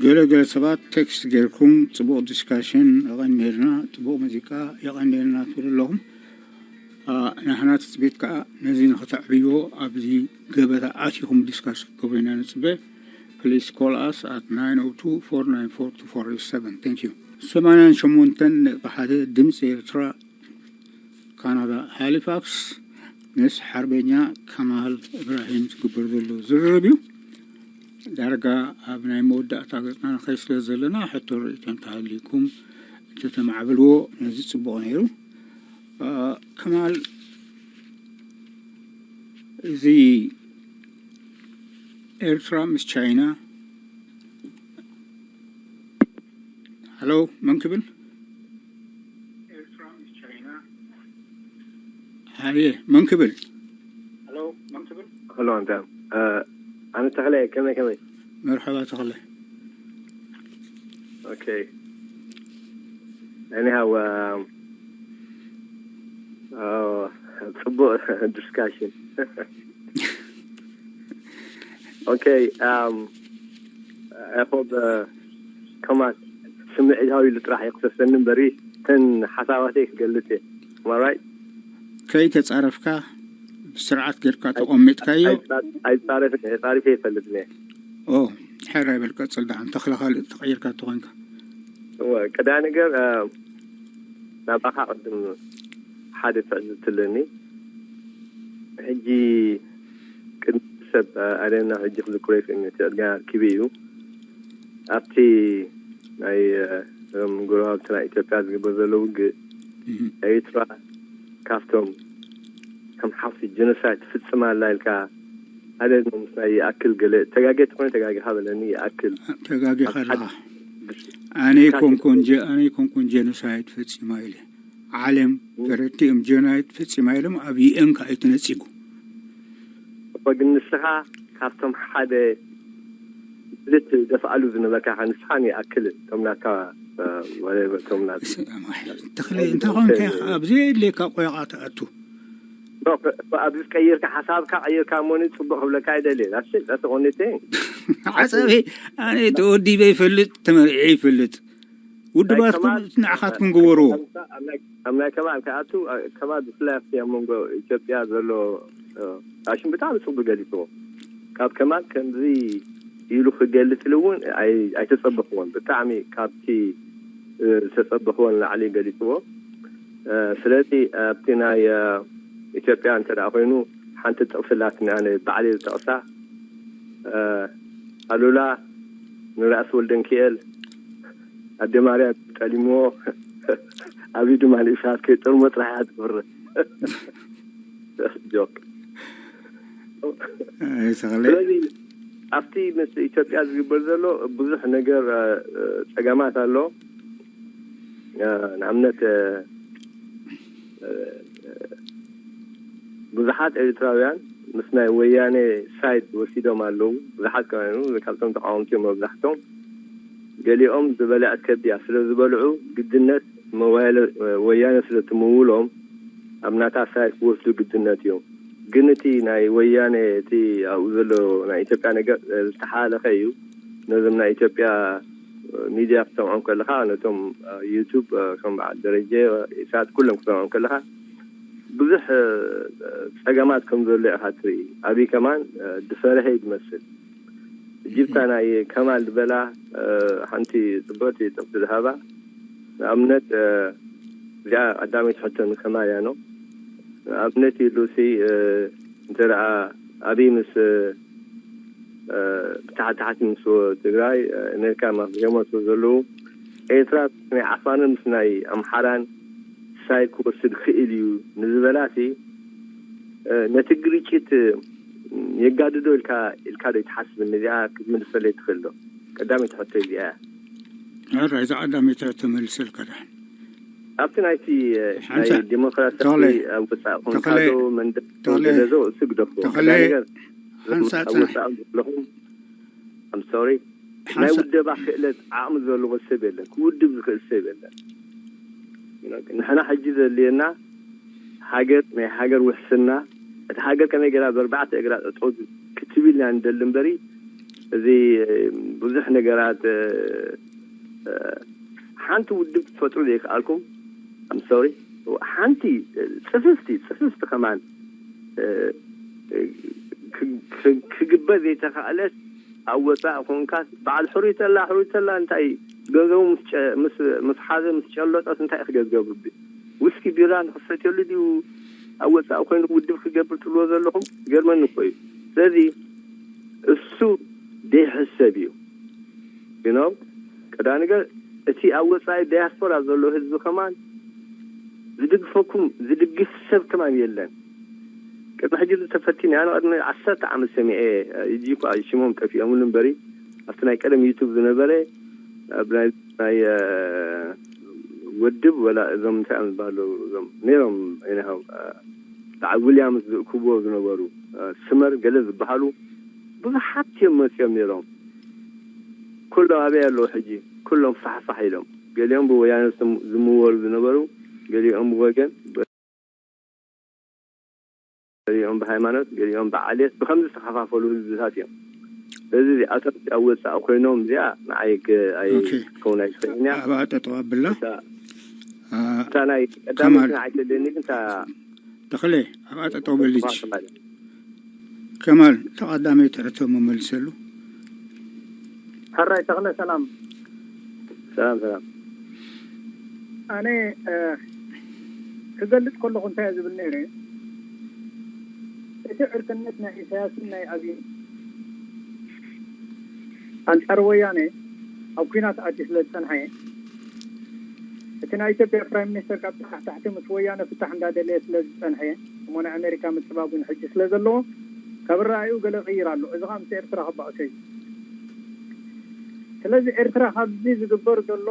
ገለ ገለ ሰባት ቴክስት ጌርኩም ጽቡቕ ዲስካሽን የቐንየልና፣ ጽቡቕ ሙዚቃ የቐንየልና ትብሉ ኣለኹም። አ፣ ናህና ትጽቢት ከኣ ነዚ ንኽተዕብይዎ ኣብዚ ገበታ ኣቲኹም ዲስካስ ክትገብሩ ኢና ንጽበ። Please call us at nine oh two, four nine four, two four eight seven. Thank you. ሰማንያን ሸሞንተን ነጥቢ ሓደ ድምፂ ኤርትራ፣ ካናዳ ሃሊፋክስ፣ ምስ ሓርበኛ ከማል እብራሂም ዝግበር ዘሎ ዝርርብ እዩ። ዳርጋ ኣብ ናይ መወዳእታ ገጽና ንኸይ ስለ ዘለና፣ ሕቶ ርእይቶ እንተሃልይኩም እንተተማዕብልዎ ነዚ ጽቡቕ ነይሩ። አ፣ ከማል፣ እዚ ኤርትራ ምስ ቻይና፣ ሃሎ፣ መን ክብል? ሃየ፣ መን ክብል? ሄሎ፣ ኣንተ፣ እ፣ ኣነ ተኽለ፣ ከመይ፣ ከመይ? መርሐባ ተኽለ። ኦኬ። Anyhow, um, uh, ጽቡቕ ዲስካሽን። ኦኬ፣ um, I hope, uh, ከማን ስምዒታዊ ኢሉ ጥራሕ ይኽሰሰኒ እምበሪ፣ እተን ሓሳባተይ ክገልጽ እየ። Am I right? ከይተጻረፍካ ብስርዓት ጌርካ ተቐሚጥካዮ። ኣይጻረፍን እየ፣ ጻሪፈ ይፈልጥን እየ። ኦ፣ ሕራይ በል፣ ቀጽል ደሓን፣ ተኽለ ካልእ ተቐይርካ እንተኾይንካ። እወ፣ ቀዳይ ነገር፣ እ፣ ናባኻ ቅድም ሓደ ትዕዝብቲ ኣለኒ። ሕጂ ቅድሚ ሰብ፣ እ፣ ኣደና ሕጂ ክዝክሮ ይኽእል እዩ፣ እቲ ዕድመ ኣርኪቡ እዩ። ኣብቲ ናይ፣ እ፣ እዞም ጎረባብቲ ናይ ኢትዮጵያ ዝግበር ዘሎ ውግእ፣ እህ። ኤርትራ ካብቶም ከም ሓውሲ ጀኖሳይድ ትፍጽም ኣላ ኢልካ፣ ሓደ ምስ ናይ ይኣክል ገለ ተጋጌ ተኾይነ ተጋጊኻ በለኒ፣ ይኣክል ተጋጊኻ ኣብ ኣለኻ። ሓደ ኣነ ኣይኮንኩን ጀ-፣ ኣነ ኣይኮንኩን ጀኖሳይድ ፈጺማ ኢለ። ዓለም ተረዲኦም ጀኖሳይድ ፈጺማ ኢሎም ኣብ ዩ ኤን ከኣ እዩ ተነጺጉ። እኮ ግን ንስኻ ካብቶም ሓደ ልት ደፍኣሉ ዝነበርካ ንስኻን ይኣክል እቶም ናትካ፣ እ፣ ወሬ እቶም ናት-፣ እስ-፣ ኣማይ፣ ተኽለ፣ እንታይ ኮንካ ኢኻ ኣብዚ የድልየካ ቆይቓ ትኣቱ? ኖ፣ እኮ ኣብዚ ቀይርካ ሓሳብካ ቀይርካ እሞኒ ጽቡቕ ክብለካ ኣይደልየን። ኣስ-፣ that's the only thing። ሓሳበይ ኣነ ተወዲበ ይፈልጥ፣ ተመሪዐ ይፈልጥ። ውድባትኩም ንዓኻትኩም ግበርዎ። ኣብ ናይ ከማል ክኣቱ፣ ከማል ብፍላይ ኣብቲ ኣብ መንጎ ኢትዮጵያ ዘሎ፣ እ፣ ፋሽን ብጣዕሚ ጽቡቅ ገሊጽዎ። ካብ ከማል ከምዚ ኢሉ ክገልጽ ኢሉ እውን ኣይ-፣ ኣይተጸበኽዎን። ብጣዕሚ ካብቲ፣ እ፣ ዝተጸበኽዎ ንላዕሊ ገሊጽዎ። እ፣ ስለዚ ኣብቲ ናይ፣ እ፣ ኢትዮጵያ እንተ ደኣ ኮይኑ ሓንቲ ጥቕሲ ኣላትኒ ኣነ ባዕለይ ዝጠቕሳ፣ እ፣ ኣሉላ ንራእሲ ወልደንኪኤል ኣደ ማርያም ጠሊምዎ፣ ኣብዩ ድማ ንእሳት ከይጠልሞ ጥራሕ እያ ትፍርህ። ጆክ። ኣይ፣ ተኽለ። ስለዚ ኣብቲ ምስ ኢትዮጵያ ዝግበር ዘሎ ብዙሕ ነገር፣ እ፣ ጸገማት ኣሎ። እ፣ ንኣብነት፣ እ፣ እ፣ ብዙሓት ኤርትራውያን ምስ ናይ ወያነ ሳይድ ወሲዶም ኣለዉ። ብዙሓት ከማኑ ካብቶም ተቃወምቲ እዮም መብዛሕቶም። ገሊኦም ዝበልዐት ከብዲ እያ ስለ ዝበልዑ ግድነት መዋለ-፣ ወያነ ስለ ትምውሎም ኣብ ናታ ሳይድ ክወስዱ ግድነት እዮም። ግን እቲ ናይ ወያነ እቲ ኣብኡ ዘሎ ናይ ኢትዮጵያ ነገር፣ እ፣ ዝተሓላለኸ እዩ። ነዞም ናይ ኢትዮጵያ ሚድያ ክትሰምዖም ከለኻ ነቶም፣ እ፣ ዩቱብ፣ እ፣ ከም በዓል ደረጀ፣ ኢሳት ኩሎም ክትሰምዖም ከለኻ ብዙሕ፣ እ፣ ጸገማት ከም ዘሎ ኢኻ ትርኢ። ኣብይ ከማን፣ እ፣ ዝፈርሐ እዩ ዝመስል። ጅብታ ናይ ከማል ዝበላ፣ እ፣ ሓንቲ ጽብቕቲ ጥቕሲ ዝሃባ። ንኣብነት፣ እ፣ እዚኣ ቀዳመይቲ ሕቶ ንከማል እያ፣ ኖ? ንኣብነት ኢሉ ሲ፣ እ፣ እንተ ደኣ ኣብይ ምስ፣ እ፣ ብታሕቲ ታሕቲ ምስ ትግራይ፣ እ፣ ነካ ማክሲሞ ስለ ዘለዉ ኤርትራ ናይ ዓፋርን ምስ ናይ ኣምሓራን ሳይድ ክወስድ ክእል እዩ ንዝበላሲ፣ እ፣ ነቲ ግርጭት የጋድዶ ኢልካ፣ ኢልካ ዶ ይትሓስብ? ነዚኣ ክትምልሰለይ ትኽእል ዶ? ቀዳመይቲ ሕቶ እዚኣ እያ። ሕራይ፣ እዛ ቀዳመይቲ ሕቶ መልሰልካ ደሓን። ኣብቲ ናይቲ፣ እ፣ ናይ ሓንሳ-፣ ዲሞክራሲያዊ ተኽለ፣ ኣብ ወጻኢ ኮንካ ተኽለ፣ ዶ መንደ-፣ ተኽለ፣ ገለ ዶ እሱ ግደፎ። ተኽለ፣ ቀዳይ ነገር፣ ሓንሳ ኣብ ጽናሕ። ወጻኢ ዘለኹም፣ I'm sorry፣ ናይ ሓንሳ-፣ ውደባ ክእለት ዓቕሚ ዘለዎ ሰብ የለን። ክውድብ ዝኽእል ሰብ የለን። ንሕና ሕጂ ዘድልየና ሃገር፣ ናይ ሃገር ውሕስና፣ እቲ ሃገር ከመይ ገይራ ብኣርባዕተ እግራ ጠጠው ክትብል ኢና ንደሊ እምበሪ፣ እዚ ብዙሕ ነገራት ሓንቲ ውድብ ክትፈጥሩ ዘይከኣልኩም፣ ኣም ሶሪ፣ ሓንቲ ጽፍፍቲ ጽፍፍቲ ከማን ክግበር ዘይተኻእለስ ኣብ ወፃእ ኮንካስ በዓል ሕሩይ ተላ ሕሩይ ተላ እንታይ ገንዘቡ ምስ ሓዘ ምስ ጨለጠት እንታይ ክገዝገብሩ? ውስኪ ቢራ ንክሰትየሉ ድዩ ኣብ ወፃኢ ኮይኑ ውድብ ክገብር ትብልዎ ዘለኹም? ገርመኒ እኮ እዩ። ስለዚ እሱ ደይሕሰብ እዩ። You know ቀዳ ነገር እቲ ኣብ ወፃኢ ዳያስፖራ ዘሎ ህዝቢ ከማን ዝድግፈኩም ዝድግፍ ሰብ ከማን የለን። ቅድሚ ሕጂ ተፈቲኒ ኣነ ቅድሚ ዓሰርተ ዓመት ሰሚዐ እጂ እኳ ሽሞም ጠፊኦምሉ እምበሪ ኣብቲ ናይ ቀደም ዩቱብ ዝነበረ ኣብ ናይ ውድብ ወላ እዞም እንታይ እዮም ዝበሃሉ እዞም ነይሮም ይንሃው በዓል ዊልያምስ ዝእክብዎ ዝነበሩ ስመር ገለ ዝበሃሉ ብዙሓት እዮም መፅኦም ነይሮም። ኩሎም ኣበይ ኣለዉ ሕጂ? ኩሎም ፋሕፋሕ ኢሎም። ገሊኦም ብወያነ ዝምወሉ ዝነበሩ፣ ገሊኦም ብወገን ገሊኦም ብሃይማኖት ገሊኦም ብዓሌት ብከምዚ ዝተኸፋፈሉ ህዝብታት እዮም። ስለዚ እዚኣቶም ኣብ ወፃኢ ኮይኖም እዚኣ ንዓይ ክትከውን ኣይትኽእልን እያ። ኣብኣ ጠጠው ኣብላ። እታ ናይ ቀዳመይቲ ንዓይ ትልእኒ ግን እታ ተኽለ ኣብኣ ጠጠው በልጅ። ከማል ተቐዳመይቲ ሕቶ መመልሰሉ። ሕራይ ተኽለ ሰላም። ሰላም ሰላም። ኣነ ክገልጽ ከለኹ እንታይ ዝብል ነይረ፣ እቲ ዕርክነት ናይ ኢሳያስን ናይ ኣብይን ኣንጻር ወያነ ኣብ ኲናት ኣትዩ ስለ ዝጸንሐ፣ እቲ ናይ ኢትዮጵያ ፕራይም ሚኒስተር ካብ ታሕቲ ታሕቲ ምስ ወያነ ፍታሕ እንዳደለየ ስለ ዝጸንሐ፣ እሞ ናይ ኣሜሪካ ምጽባብ እውን ሕጂ ስለ ዘለዎ፣ ካብ ኣረኣእይኡ ገለ ይቕይር ኣሎ። እዚ ኸኣ ምስ ኤርትራ ከባእሶ እዩ። ስለዚ ኤርትራ ካብዚ ዝግበር ዘሎ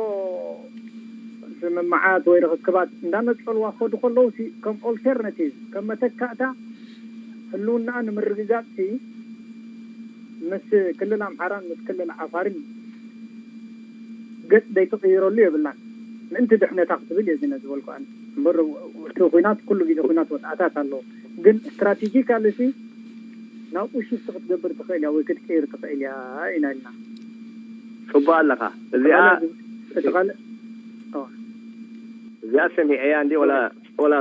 ስምምዓት ወይ ርኽክባት እንዳነጸልዋ ክኸዱ ከለዉ፣ ከም ኦልተርናቲቭ፣ ከም መተካእታ ህልውናኣ ንምርግጋጽ፣ ምስ ክልል ኣምሓራን ምስ ክልል ዓፋርን ገጽ ዘይትቕይረሉ የብላን። ምእንቲ ድሕነታ ክትብል እየ ዝነ ዝበልኩ ኣነ። እምበር እቲ ኹናት ኩሉ ግዜ ኹናት ወጽዓታት ኣለዎ። ግን ስትራቴጂካሊ ሲ ናብኡ ሽፍት ክትገብር ትኽእል እያ ወይ ክትቅይር ትኽእል እያ ኢና ኢልና። ጽቡቕ ኣለኻ። እዚኣ እቲ ካልእ እዚኣ ሰሚዐያ እንዲ ወላ ወላ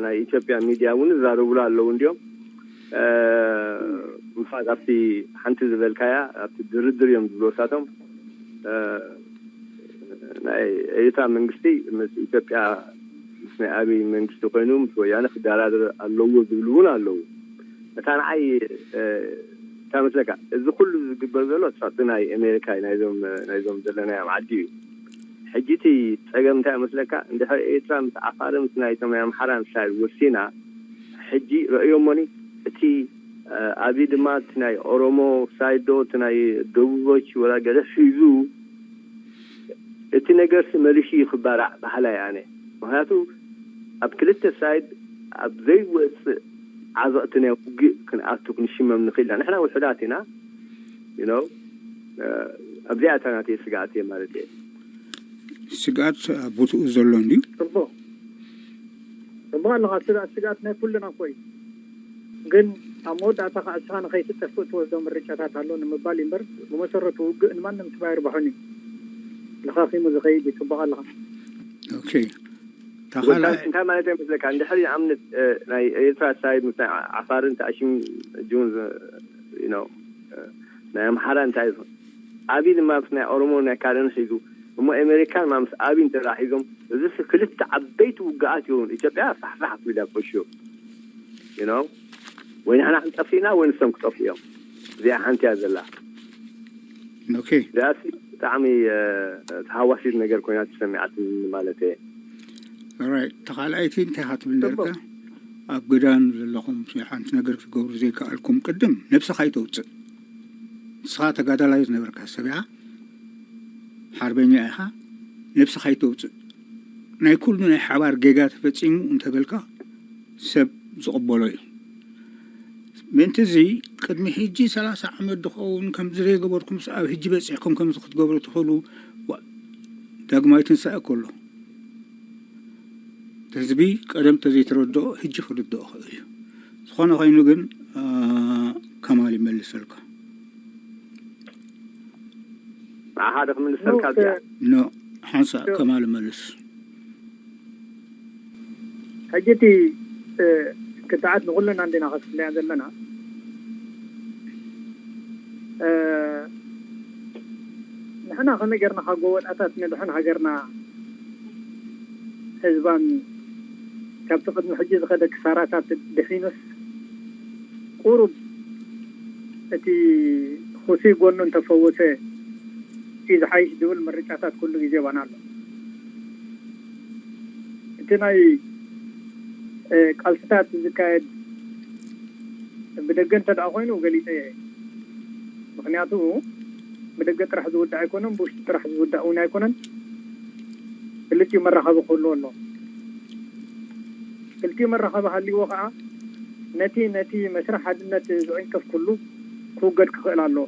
ናይ ኢትዮጵያ ሚድያ እውን ይዛረቡላ ኣለዉ እንዲዮም። ምፋት ኣብቲ ሓንቲ ዝበልካያ ኣብቲ ድርድር እዮም ዝብሎ እሳቶም ናይ ኤርትራ መንግስቲ ምስ ኢትዮጵያ ምስ ናይ ኣብይ መንግስቲ ኮይኑ ምስ ወያነ ክደራደር ኣለዎ ዝብሉ እውን ኣለዉ። እታ ንዓይ እታ መስለካ እዚ ኩሉ ዝግበር ዘሎ ጸቕጢ ናይ ኣሜሪካ እዩ ናይዞም ናይዞም ዘለናዮም ዓዲ እዩ። ሕጂ እቲ ጸገም እንታይ መስለካ እንድሕር ኤርትራ ምስ ዓፋር ምስ ናይቶም ናይ ኣምሓራ እስራኤል ወሲና ሕጂ ረእዮሞኒ እቲ ኣብይ ድማ እቲ ናይ ኦሮሞ ሳይድ ዶ እቲ ናይ ደቡቦች ወላ ገለ ሒዙ እቲ ነገር መሊሹ እዩ ክባራዕ በሃላይ ኣነ። ምክንያቱ ኣብ ክልተ ሳይድ ኣብ ዘይወፅእ ዓዘቕቲ ናይ ውግእ ክንኣቱ ክንሽመም ንኽእል ኢና። ንሕና ውሑዳት ኢና። ኣብዚኣ እታ ናተይ ስግኣት እየ ማለት እየ። ስግኣት ኣብ ቦትኡ ዘሎ እንድዩ። ፅቡቕ ፅቡቕ ኣለኻ። ስግኣት ስግኣት ናይ ኩልና እኮ እዩ። ግን ኣብ መወዳእታ ከዓ እስኻ ንኸይትጠፍእ ትወስዶ ምርጫታት ኣሎ ንምባል እዩ እምበር ብመሰረቱ ውግእ ንማንም ሰብ ኣይርብሖን እዩ። ለኻኺሙ ዝኸይድ እዩ። ፅቡቕ ኣለኻ። ኦኬ። እንታይ ማለት ይመስለካ? እንድሕሪ ንኣብነት ናይ ኤርትራ ሳይድ ምስ ናይ ዓፋርን ተኣሽም ጁን ናይ ኣምሓራ እንታይ ኣብይ ድማ ምስ ናይ ኦሮሞ ናይ ካልእን ሒዙ እሞ ኣሜሪካን ማ ምስ ኣብይ እንተደኣ ሒዞም እዚ ክልተ ዓበይቲ ውግኣት ይኸውን። ኢትዮጵያ ፋሕፋሕ ክብል እያ for sure። You know ወይ ንሕና ክንጠፍእ ኢና ወይ ንሶም ክጠፍኡ እዮም። እዚኣ ሓንቲ እያ ዘላ። ኦኬ። እዚኣ ብጣዕሚ ተሃዋሲት ነገር ኮይና ተሰሚዓትኒ ማለት እየ። ኦራይት። ተኻልኣይቲ እንታይ ኢኻ ትብል ነርካ? ኣብ ግዳን ዘለኹም ሓንቲ ነገር ክትገብሩ ዘይከኣልኩም ቅድም ነብስኻ ኣይተውፅእ። ንስኻ ተጋዳላይ ዝነበርካ ሰብ ኢኻ፣ ሓርበኛ ኢኻ፣ ነብስኻ ኣይተውፅእ። ናይ ኩሉ ናይ ሓባር ጌጋ ተፈፂሙ እንተበልካ ሰብ ዝቕበሎ እዩ። ምእንቲ እዚ ቅድሚ ሕጂ ሰላሳ ዓመት ዝኸውን ከምዚ ዘይገበርኩምስ ኣብ ሕጂ በፂሕኩም ከምዚ ክትገብሩ ትኽእሉ። ዳግማይ ትንሳኤ ከሎ ህዝቢ ቀደም ተዘይተረድኦ ሕጂ ክርድኦ ክእል እዩ። ዝኾነ ኮይኑ ግን ከማል ይመልሰልካ። ንዓኻ ዶ ክምልሰልካ እዚኣ? ኖ፣ ሓንሳእ ከማል መልስ። ሕጂ እቲ ክትዓት ንኩልና እንዲና ከስፍለያ ዘለና። ንሕና ከመይ ገርና ካብ ጎወጣታት ንድሕን ሃገርና ህዝባን ካብቲ ቅድሚ ሕጂ ዝኸደ ክሳራታት ድሒኑስ ቁሩብ እቲ ኩሲ ጎኑ እንተፈወሰ እዩ ዝሓይሽ ዝብል ምርጫታት ኩሉ ግዜ ባና ኣሎ። እቲ ናይ ቃልስታት ዝካየድ ብደገ እንተ ደኣ ኮይኑ ገሊፀ እየ። ምክንያቱ ብደገ ጥራሕ ዝውዳእ ኣይኮነን፣ ብውሽጢ ጥራሕ ዝውዳእ እውን ኣይኮነን። ክልቲኡ መራኸቢ ክህልዎ ኣሎ። ክልቲኡ መራኸቢ ሃልይዎ ከዓ ነቲ ነቲ መስርሕ ሓድነት ዝዕንቅፍ ኩሉ ክውገድ ክኽእል ኣለዎ።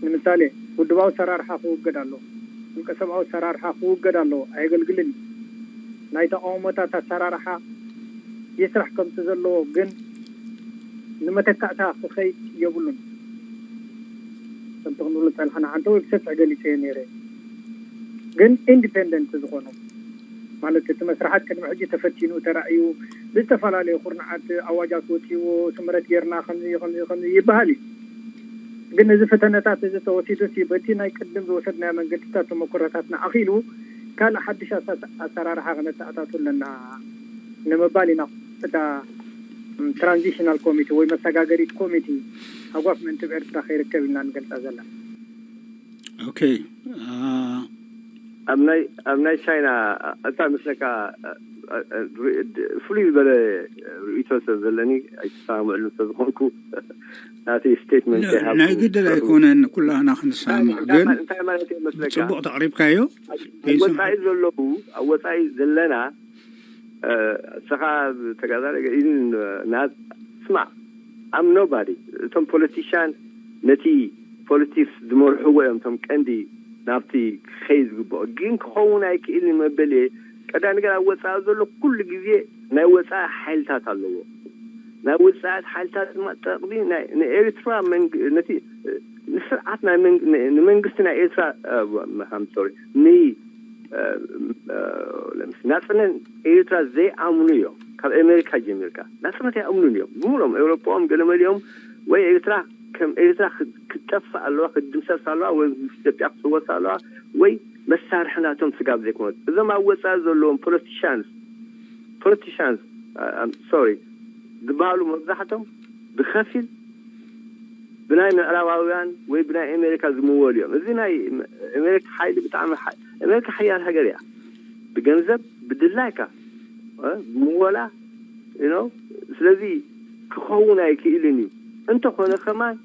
ንምሳሌ ውድባዊ ኣሰራርሓ ክውገድ ኣለዎ። ውልቀ ሰብኣዊ ኣሰራርሓ ክውገድ ኣለዎ። ኣየገልግልን እዩ። ናይ ተቃውሞታት ኣሰራርሓ ይስራሕ ከምቲ ዘለዎ ግን ንመተካእታ ክኸይድ የብሉን። ከምቲ ክንብሎ ጸንሐና ሓንቲ ወይ ብሰፊሕ ገሊጸዮ ነይረ። ግን ኢንዲፔንደንት ዝኾኑ ማለት እቲ መስርሓት ቅድሚ ሕጂ ተፈቲኑ ተራእዩ ብዝተፈላለዩ ኩርናዓት ኣዋጃት ወፂዎ ስምረት ጌርና ከምዚ ከምዚ ከምዚ ይበሃል እዩ። ግን እዚ ፈተነታት እዚ ተወሲዱ ሲ በቲ ናይ ቅድም ዝወሰድናዮ መንገድታት ተመክሮታትና ኣኺሉ ካልእ ሓድሽ ኣሳ- ኣሰራርሓ ክነተኣታቱ ኣለና ንምባል ኢና። እታ ትራንዚሽናል ኮሚቴ ወይ መሰጋገሪት ኮሚቴ ሃጓፍ ምእንቲ ኤርትራ ከይርከብ ኢልና ንገልፃ ዘለና። ኦኬ። ኣብ ናይ ኣብ ናይ ቻይና እታ መስለካ ፍሉይ ዝበለ ርእቶ ሰብ ዘለኒ ኣይተሰማምዕሉ ሰብ ዝኾንኩ ናቲ ስቴትመንት ናይ ግድል ኣይኮነን ኩላህና ክንሰማማዕ ግን እንታይ ማለት እየ መስለካ ጽቡቕ ተቕሪብካዮ ኣብ ወፃኢ ዘለዉ ኣብ ወፃኢ ዘለና እስኻ ተጋዛለ ኢሉ ናብ ስማዕ I'm nobody እቶም ፖለቲሽያን ነቲ ፖለቲክስ ዝመርሕዎ እዮም እቶም ቀንዲ ናብቲ ክኸይ ዝግብኦ ግን ክኸውን ኣይክእል መበል እየ ቀዳሚ ነገር ኣብ ወፃኢ ዘሎ ኩሉ ግዜ ናይ ወፃኢ ሓይልታት ኣለዎ ናይ ወፃኢ ሓይልታት ድማ ጠቕሚ ንኤርትራ ነቲ ንስርዓት ናይ ንመንግስቲ ናይ ኤርትራ ሶሪ ን ናፅነት ኤርትራ ዘይኣምኑ እዮም ካብ ኣሜሪካ ጀሚርካ ናፅነት ኣይኣምኑን እዮም ብምሎም ኤውሮጳኦም ገለመሊኦም ወይ ኤርትራ ከም ኤርትራ ክትጠፍእ ኣለዋ ክትድምሰስ ኣለዋ ወይ ኢትዮጵያ ክትህወስ ኣለዋ ወይ መሳርሒ ናቶም ስጋብ ዘይኮነት እዞም ኣብ ወፃኢ ዘለዎም ፖለቲሽንስ ፖለቲሽንስ ሶሪ ዝበሃሉ መብዛሕቶም ብከፊል ብናይ ምዕራባውያን ወይ ብናይ ኣሜሪካ ዝምወሉ እዮም እዚ ናይ ኣሜሪካ ሓይሊ ብጣዕሚ ኣሜሪካ ሓያል ሃገር እያ ብገንዘብ ብድላይካ ብምወላ ስለዚ ክኸውን ኣይክእልን እዩ እንተኾነ ከማን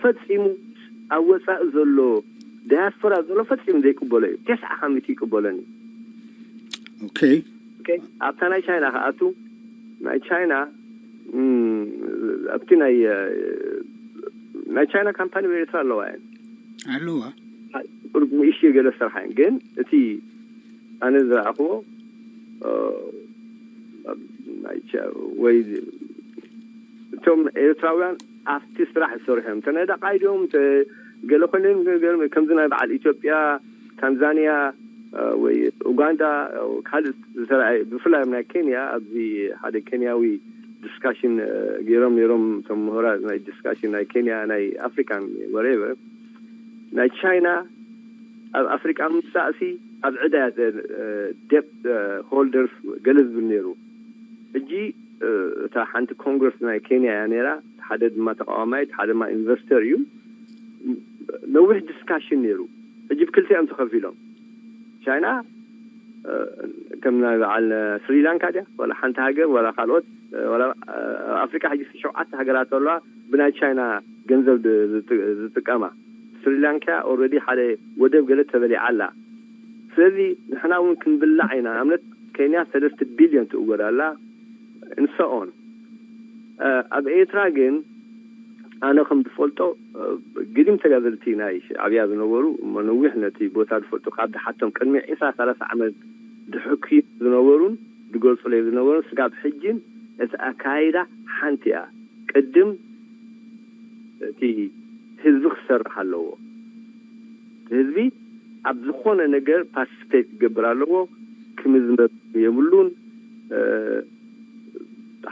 ፈፂሙ ኣብ ወፃኢ ዘሎ ዳያስፖራ ዘሎ ፈፂሙ ዘይቅበሎ እዩ ተስዓ ካብ ሚእቲ ይቅበሎን እዩ ኦኬ ኣብታ ናይ ቻይና ከኣቱ ናይ ቻይና ኣብቲ ናይ ናይ ቻይና ካምፓኒ ኤርትራ ኣለዋ እየን ኣለዋ ንእሽዮ ገለ ስራሕ እየን ግን እቲ ኣነ ዝረኣኽዎ ወይ እቶም ኤርትራውያን ኣብቲ ስራሕ ዝሰርሑ እዮም ተነዳቃይ ድዮም ገለ ኮይነ ከምዚ ናይ በዓል ኢትዮጵያ ታንዛኒያ ወይ ኡጋንዳ ካልእ ዝተረኣየ ብፍላይ ናይ ኬንያ ኣብዚ ሓደ ኬንያዊ ዲስካሽን ገይሮም ነይሮም እቶም ምሁራት ናይ ዲስካሽን ናይ ኬንያ ናይ ኣፍሪካን ወሬቨር ናይ ቻይና ኣብ ኣፍሪቃ ምምፃእሲ ኣብ ዕዳ ደፕ ሆልደርስ ገለ ዝብል ነይሩ ሕጂ እታ ሓንቲ ኮንግረስ ናይ ኬንያ እያ ነይራ ሓደ ድማ ተቃዋማይ ሓደ ድማ ኢንቨስተር እዩ ነዊሕ ዲስካሽን ነይሩ ሕጂ ብክልተ እዮም ተኸፊሎም ቻይና ከም ናይ በዓል ስሪላንካ ድያ ወላ ሓንቲ ሃገር ወላ ካልኦት ኣፍሪቃ ሕጂ ሸውዓተ ሃገራት ኣለዋ ብናይ ቻይና ገንዘብ ዝጥቀማ ስሪላንካ ኦረዲ ሓደ ወደብ ገለ ተበሊዓ ኣላ ስለዚ ንሕና እውን ክንብላዕ ኢና ኣብነት ኬንያ ሰለስተ ቢልዮን ትእወድ ኣላ እንሰኦን ኣብ ኤርትራ ግን ኣነ ከም ዝፈልጦ ግዲም ተጋዘልቲ ናይ ዓብያ ዝነበሩ ነዊሕ ነቲ ቦታ ዝፈልጡ ካብ ድሓቶም ቅድሚ ዕስራ ሰላሳ ዓመት ድሕኩ ዝነበሩን ዝገልፁለይ ዝነበሩን ስጋብ ሕጅን እቲ ኣካይዳ ሓንቲ እያ ቅድም እቲ ህዝቢ ክሰርሕ ኣለዎ ህዝቢ ኣብ ዝኾነ ነገር ፓርቲስፔት ክገብር ኣለዎ። ክምዝመዝ የብሉን።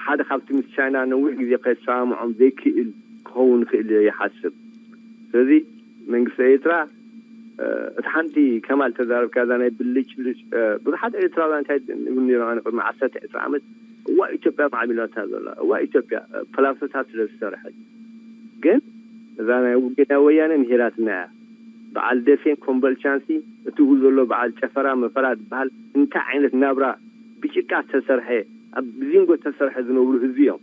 ሓደ ካብቲ ምስ ቻይና ነዊሕ ግዜ ከሰማምዖም ዘይክእል ክኸውን ይኽእል እየ ይሓስብ። ስለዚ መንግስቲ ኤርትራ እቲ ሓንቲ ከማል ተዛረብካ እዛ ናይ ብልጭልጭ ብዙሓት ኤርትራውያን እንታይ ይብሉ ነይሮም ኣነ ቅድሚ ዓሰርተ ዕስራ ዓመት እዋ ኢትዮጵያ ማዕቢላታ ዘላ እዋ ኢትዮጵያ ፈላሶታት ስለ ዝሰርሐ ግን እዛ ናይ ውግእ ናይ ወያነ ምሂራትና እያ። በዓል ደሴን ኮምበልቻንሲ እትኡ ዘሎ በዓል ጨፈራ መፈራ ዝበሃል እንታይ ዓይነት ናብራ ብጭቃ ዝተሰርሐ ኣብ ብዚንጎ ዝተሰርሐ ዝነብሩ ህዝቢ እዮም።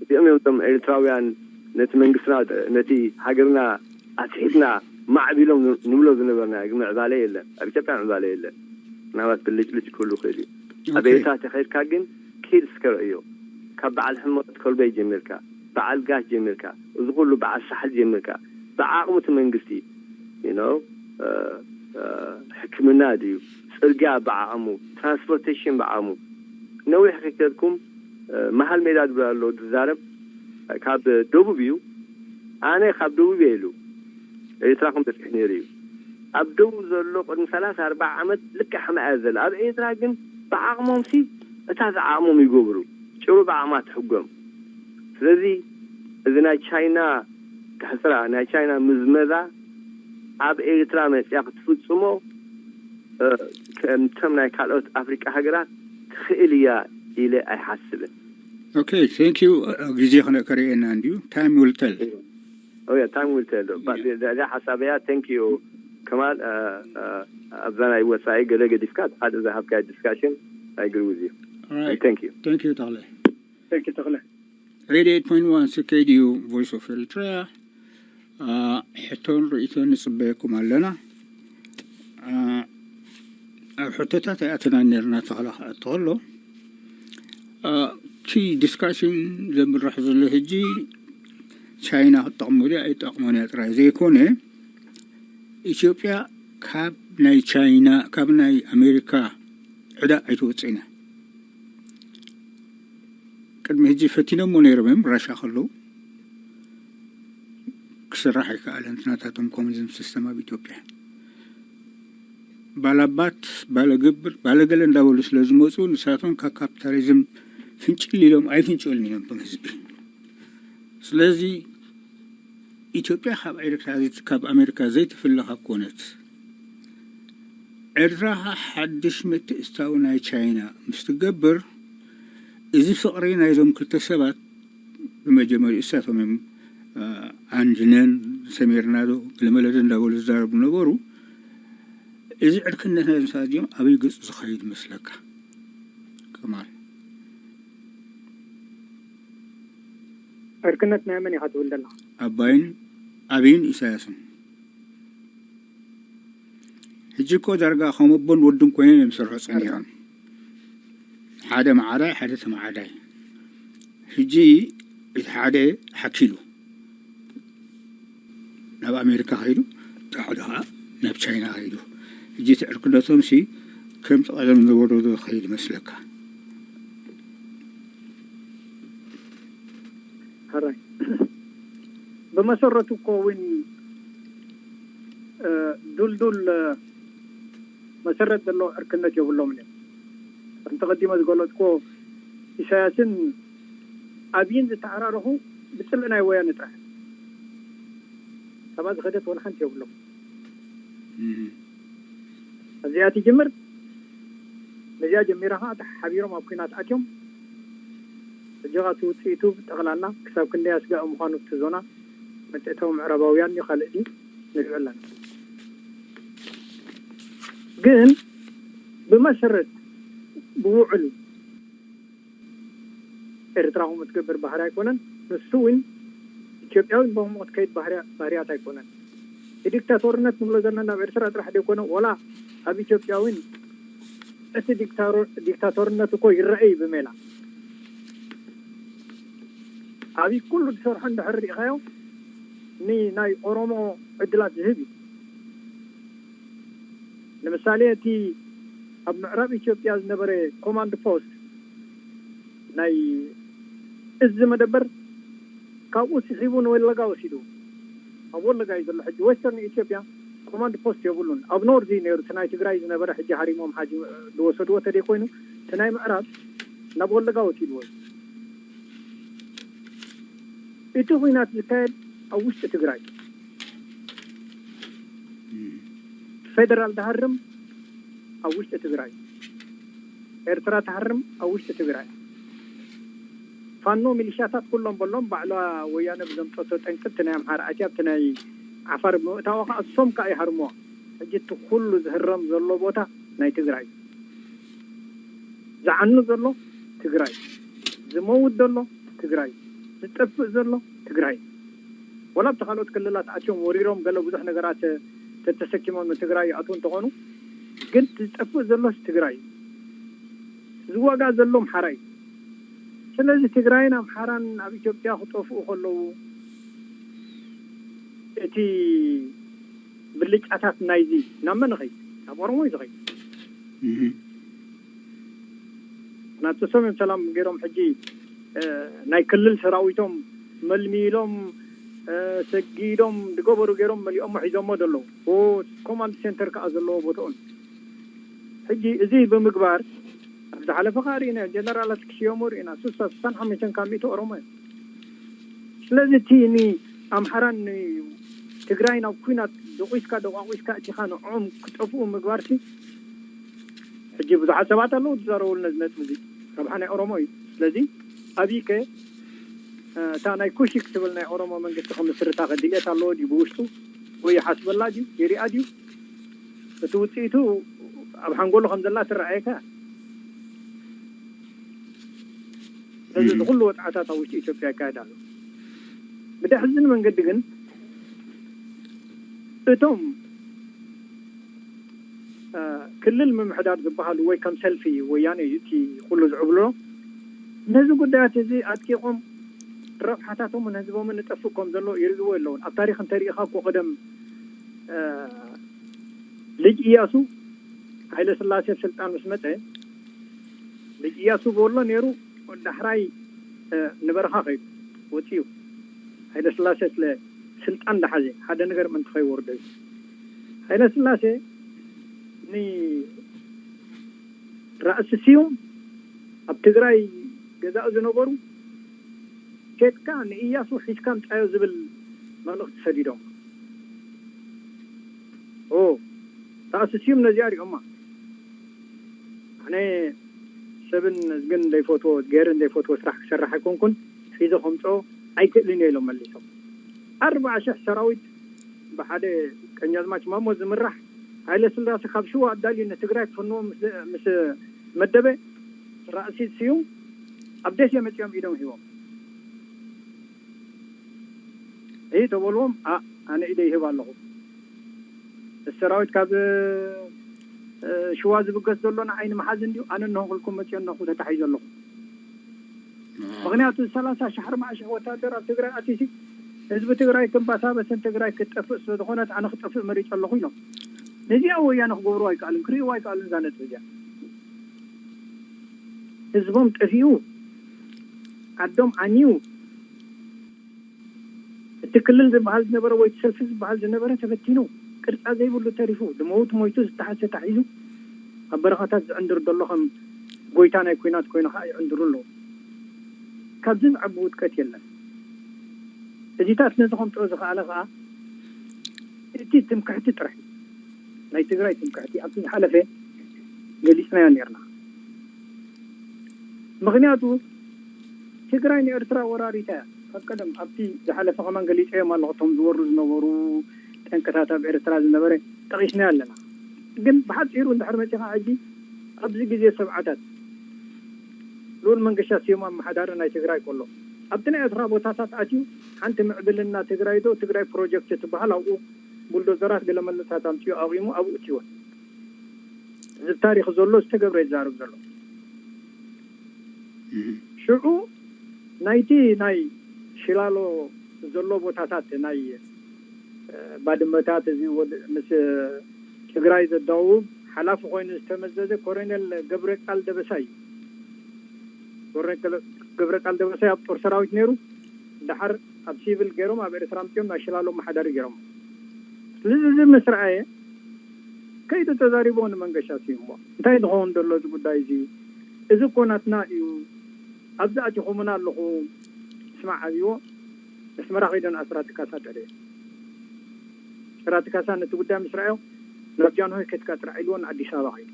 እዚኦም እዮም እቶም ኤርትራውያን ነቲ መንግስትና ነቲ ሃገርና ኣስሒትና ማዕቢሎም ንብሎ ዝነበርና ግን ምዕባለ የለን። ኣብ ኢትዮጵያ ምዕባለ የለን። ምናልባት ብልጭልጭ ክህሉ ይኽእል እዩ። ኣብ ኤርትራ ተኸድካ ግን ኪድ እስከ ርእዮ ካብ በዓል ሕመረት ከልበይ ጀሚርካ በዓል ጋሽ ጀሚርካ እዚ ኩሉ በዓል ሳሕል ጀሚርካ ብዓቕሙ እቲ መንግስቲ you know ሕክምና ድዩ ጽርግያ ብዓቕሙ ትራንስፖርቴሽን ብዓቕሙ ነዊሕ ከይከድኩም መሃል ሜዳ ድብል ኣሎ ዝዛረብ ካብ ደቡብ እዩ ኣነ ካብ ደቡብ እየ ኢሉ ኤርትራ ከም በፂሕ ነይሩ እዩ ኣብ ደቡብ ዘሎ ቅድሚ ሰላሳ ኣርባዓ ዓመት ልክዕ ሕማ እያ ዘላ ኣብ ኤርትራ ግን ብዓቕሞም ሲ እታ ዝዓቕሞም ይገብሩ ጭሩ ብዓቕማ ትሕጎም ስለዚ እዚ ናይ ቻይና ሕስራ ናይ ቻይና ምዝመዛ ኣብ ኤርትራ መፅያ ክትፍፅሞ ከምቶም ናይ ካልኦት ኣፍሪቃ ሃገራት ትኽእል እያ ኢለ ኣይሓስብን። Okay, thank you. ግዜ ክነ- ከርእየና እንድዩ። Time will tell. Oh yeah, time will tell. But እዛ ሓሳብ እያ thank you ከማል ኣብዛ ናይ ወፃኢ ገለ ገዲፍካ ሓደ ዝሃብካ discussion I agree with you. All right. Thank you. Thank you, Tahle. Thank you, Tahle. Radio eight point one C K D U Voice of Eritrea. ሕቶን ርእይቶን ንፅበየኩም ኣለና። ኣብ ሕቶታት ኣይኣተናን ነርና ተኸላ ክኣቱ ከሎ እቲ ዲስካሽን ዘምራሕ ዘሎ ሕጂ ቻይና ክትጠቕሞ ድያ ኣይጠቕሞን እያ ጥራይ ዘይኮነ ኢትዮጵያ ካብ ናይ ቻይና ካብ ናይ ኣሜሪካ ዕዳ ኣይትወፅእን እያ። ቅድሚ ሕጂ ፈቲኖሞ ነይሮም እዮም ራሻ ከለዉ ክስራሕ ኣይከኣለን ናታቶም ኮሚኒዝም ሲስተም ኣብ ኢትዮጵያ ባላባት ባለግብር ባለገለ እንዳበሉ ስለ ዝመፁ ንሳቶም ካብ ካፒታሊዝም ፍንጭል ኢሎም ኣይፍንጭልን እዮም ቶም ህዝቢ ስለዚ ኢትዮጵያ ካብ ኤርትራ ካብ ኣሜሪካ ዘይትፍለ ካብ ኮነት ኤርትራ ሓድሽ ምትእስታው ናይ ቻይና ምስ ትገብር እዚ ፍቕሪ ናይዞም ክልተ ሰባት ብመጀመሪኡ እሳቶም እዮም ኣንድነን ሰሜርናዶ ግለመለደ እንዳበሉ ዝዛረቡ ነበሩ። እዚ ዕርክነት ናይዞም ሰባት እዚኦም ኣበይ ገፁ ዝኸይድ መስለካ? ከማል ዕርክነት ናይ መን ኢኻ ትብል ዘለኻ? ኣባይን ኣብይን ኢሳያስን ሕጂ እኮ ዳርጋ ከም ኣቦን ወድን ኮይኖም እዮም ዝሰርሑ ፀኒሖም። ሓደ መዓዳይ ሓደ ተመዓዳይ። ሕጂ እቲ ሓደ ሓኪሉ ናብ ኣሜሪካ ከይዱ እቲ ሓደ ከዓ ናብ ቻይና ከይዱ። ሕጂ እቲ ዕርክነቶም ሲ ከምቲ ቀደም ዝነበሮ ዶ ዝኸይድ ይመስለካ? ሕራይ ብመሰረቱ እኮ እውን ዱልዱል መሰረት ዘለዎ ዕርክነት የብሎምን እዮም። ከምቲ ቀዲመ ዝገለፅኮ ኢሳያስን ኣብይን ዝተዓራረኹ ብፅልኢ ናይ ወያነ ጥራሕ። ካብኣ ዝኸደት ወላ ሓንቲ የብሎም። እዚኣ ትጅምር ነዚኣ ጀሚራ ከዓ ተሓቢሮም ኣብ ኩናት ኣትዮም። ሕጂ ከዓ እቲ ውፅኢቱ ጠቕላላ ክሳብ ክንደይ ኣስጋኢ ምዃኑ እቲ ዞና መትእታዊ ምዕራባውያን እዩ ካልእ ድዩ ንሪኦ ኣለና። ግን ብመሰረት ብውዕል ኤርትራ ከምኡ ትገብር ባህሪ ኣይኮነን። ንሱ እውን ኢትዮጵያዊ ብከምኡ ትከይድ ባህርያት ኣይኮነን። ዲክታቶርነት ንብሎ ዘለና ናብ ኤርትራ ጥራሕ ዘይኮነ ወላ ኣብ ኢትዮጵያ እውን እቲ ዲክታቶርነት እኮ ይረአ እዩ ብሜላ ኣብይ ኩሉ ዝሰርሖ እንድሕር ርኢኻዮ ንናይ ኦሮሞ ዕድላት ዝህብ እዩ። ንምሳሌ እቲ ኣብ ምዕራብ ኢትዮጵያ ዝነበረ ኮማንድ ፖስት ናይ እዚ መደበር ካብኡ ስሒቡ ንወለጋ ወሲዱ ኣብ ወለጋ እዩ ዘሎ ሕጂ ዌስተርን ኢትዮጵያ ኮማንድ ፖስት የብሉን። ኣብ ኖርዝ እዩ ነይሩ፣ እቲ ናይ ትግራይ ዝነበረ፣ ሕጂ ሃሪሞም ሓጂ ዝወሰድዎ ተደይ ኮይኑ፣ እቲ ናይ ምዕራብ ናብ ወለጋ ወሲድዎ እዩ። እቲ ኹናት ዝካየድ ኣብ ውሽጢ ትግራይ፣ ፌደራል ዝሃርም ኣብ ውሽጢ ትግራይ፣ ኤርትራ ትሃርም ኣብ ውሽጢ ትግራይ። ፋኖ ሚሊሻታት ኩሎም በሎም፣ ባዕላ ወያነ ብዘምፀቶ ጠንቅቲ ናይ ኣምሓራ ኣትያ ኣብቲ ናይ ዓፋር ብምእታዋ ከዓ እሶም ከዓ ይሃርምዋ። ሕጂ እቲ ኩሉ ዝህረም ዘሎ ቦታ ናይ ትግራይ፣ ዝዓኑ ዘሎ ትግራይ፣ ዝመውት ዘሎ ትግራይ፣ ዝጠፍእ ዘሎ ትግራይ። ወላ ኣብቲ ካልኦት ክልላት ኣትዮም ወሪሮም ገለ ብዙሕ ነገራት ተተሰኪሞም ንትግራይ ይኣትዉ እንተኾኑ፣ ግን ዝጠፍእ ዘሎስ ትግራይ፣ ዝዋጋእ ዘሎ ኣምሓራ እዩ። ስለዚ ትግራይን ኣምሓራን ኣብ ኢትዮጵያ ክጠፍኡ ከለዉ፣ እቲ ብልጫታት ናይዚ ናብ መን ይኸይድ? ናብ ኦሮሞ እዩ ዝኸይድ። ናተሶም እዮም ሰላም ገይሮም፣ ሕጂ ናይ ክልል ሰራዊቶም መልሚሎም፣ ሰጊዶም ዝገበሩ ገይሮም መሊኦሞ ሒዞሞ ዘለዉ። ኮማንድ ሴንተር ከዓ ዘለዎ ቦታኡን። ሕጂ እዚ ብምግባር ኣብ ዝሓለፈ ከዓ ርኢና፣ ጀነራላት ክሽየሙ ርኢና። ስሳ ስሳን ሓሙሽተን ካብ ሚእቲ ኦሮሞ እዮም። ስለዚ እቲ ንኣምሓራን ትግራይ ናብ ኩናት ደቂስካ ደቋቂስካ እቲኻ ንዕኦም ክጠፍኡ ምግባርሲ፣ ሕጂ ብዙሓት ሰባት ኣለዉ ዝዛረቡሉ ነዚ ነጥቢ እዚ። ረብሓ ናይ ኦሮሞ እዩ። ስለዚ ኣብይከ እታ ናይ ኩሽክ ትብል ናይ ኦሮሞ መንግስቲ ክምስርታ ከድልየት ኣለዎ ድዩ? ብውሽጡ ወይ ይሓስበላ ድዩ? ይሪኣ ድዩ? እቲ ውፅኢቱ ኣብ ሓንጎሉ ከም ዘላ ትረኣየካ። ስለዚ እዚ ኩሉ ወፅዓታት ኣብ ውሽጢ ኢትዮጵያ ይካየድ ኣሎ። ብደሕዝን መንገዲ ግን እቶም ክልል ምምሕዳር ዝበሃሉ ወይ ከም ሰልፊ ወያነ እዩ እቲ ኩሉ ዝዕብልሎ። ነዚ ጉዳያት እዚ ኣጥቂቖም ረብሓታቶምን ህዝቦምን ንጠፍእ ከም ዘሎ ይርእይዎ የለውን። ኣብ ታሪኽ እንተሪኢኻ እኮ ቀደም ልጅ እያሱ ሃይለ ስላሴ ስልጣን ምስ መፀ ልጅ እያሱ በሎ ነይሩ። ዳሕራይ ንበረኻ ከይዱ ወፂኡ ሃይለ ስላሴ ስለ ስልጣን ዳሓዘ ሓደ ነገር ምእንቲ ከይወርዶ እዩ። ሃይለ ስላሴ ንራእሲ ስዩም ኣብ ትግራይ ገዛእ ዝነበሩ ኬድካ ንእያሱ ሒዝካ ምፃዮ ዝብል መልእኽቲ ሰዲዶም። ራእሲ ስዩም ነዚኣ ሪኦማ። ኣነ ሰብን ህዝብን ዘይፈትዎ ገይርን ዘይፈትዎ ስራሕ ክሰርሕ ኣይኮንኩን፣ ሒዘ ከምፅኦ ኣይክእልን እየ ኢሎም መሊሶም። ኣርባዓ ሽሕ ሰራዊት ብሓደ ቀኛዝማች ማሞ ዝምራሕ ሃይለ ስላሴ ካብ ሽዋ ኣዳልዩ ንትግራይ ክፍንዎ ምስ መደበ ራእሲ ስዩም ኣብ ደሴ መፂኦም ኢዶም ሂቦም። እይ ተበልዎም። ኣነ ኢደ ይህብ ኣለኹ። ሰራዊት ካብ ሽዋ ዝብገስ ዘሎ ንዓይ ንምሓዝ እንድዩ። ኣነ እነሆ ክልኩም መፅኦ እነኹ ተታሒዘ ኣለኹ። ምክንያቱ ሰላሳ ሺሕ ኣርባዓ ሺሕ ወታደር ኣብ ትግራይ ኣቲሲ ህዝቢ ትግራይ ክንባሳበስን ትግራይ ክትጠፍእ ስለዝኾነት ኣነ ክጠፍእ መሪፀ ኣለኹ ኢሎም። ነዚኣ ወያነ ክገብሩ ኣይከኣልን፣ ክርእይዎ ኣይከኣልን እዛ ነጥቢ እዚኣ። ህዝቦም ጠፊኡ፣ ዓዶም ዓንዩ፣ እቲ ክልል ዝበሃል ዝነበረ ወይ እቲ ሰልፊ ዝበሃል ዝነበረ ተበቲኑ፣ ቅርጻ ዘይብሉ ተሪፉ፣ ዝመውት ሞይቱ፣ ዝተሓዘ ተታሒዙ፣ ኣብ በረኻታት ዝዕንድር ዘሎ ከም ጎይታ ናይ ኲናት ኮይኑ ኸኣ ይዕንድሩ ኣለዉ። ካብዚ ዝዓቢ ውድቀት የለን። እዚታት ነዚ ከምጽኦ ዝኸኣለ ኸኣ እቲ ትምክሕቲ ጥራሕ እዩ። ናይ ትግራይ ትምክሕቲ ኣብቲ ዝሓለፈ ገሊጽናዮ ኔርና። ምኽንያቱ ትግራይ ንኤርትራ ወራሪታ እያ። ካብ ቀደም ኣብቲ ዝሓለፈ ከማን ገሊጸዮም ኣለኹ። እቶም ዝወሩ ዝነበሩ ጠንቅታት ኣብ ኤርትራ ዝነበረ ጠቒስናዮ ኣለና። ግን ብሓጺሩ እንድሕር መጺኻ ሕጂ ኣብዚ ግዜ ሰብዓታት ልኡል መንገሻ ስዩም ኣመሓዳሪ ናይ ትግራይ ከሎ ኣብቲ ናይ ኤርትራ ቦታታት ኣትዩ ሓንቲ ምዕብልና ትግራይ ዶ ትግራይ ፕሮጀክት ትበሃል ኣብኡ ቡልዶዘራት ገለ መለታት ኣምፅኡ ኣቑሙ ኣብኡ እትይወን እዚ ታሪክ ዘሎ ዝተገብረ ይዛረብ ዘሎ። ሽዑ ናይቲ ናይ ሽላሎ ዘሎ ቦታታት ናይ ባድመታት እዚ ምስ ትግራይ ዘዳውብ ሓላፊ ኮይኑ ዝተመዘዘ ኮሎኔል ገብረቃል ደበሳይ እዩ። ኮሎኔል ገብረቃል ደበሳይ ኣብ ጦር ሰራዊት ነይሩ። ደሓር ኣብ ሲቪል ገይሮም ኣብ ኤርትራ ኣምፅኦም ናይ ሽላሎ መሓዳሪ ገይሮም። ስለዚ እዚ ምስ ረኣየ ከይዱ ተዛሪቦ ንመንገሻ ስዩሞ እንታይ ዝኸውን ዘሎ እዚ ጉዳይ እዚ? እዚ እኮ ናትና እዩ። ኣብዚ ኣቲኹምና ኣለኹም። ስማዕ ኣብይዎ ኣስመራ ከይዶ ንኣስራት ካሳ ጠርዮ። ኣስራት ካሳ ነቲ ጉዳይ ምስ ረኣዮ ናብ ጃንሆይ ከድካ ጥራሕ ኢልዎ ንኣዲስ ኣበባ ከይዱ።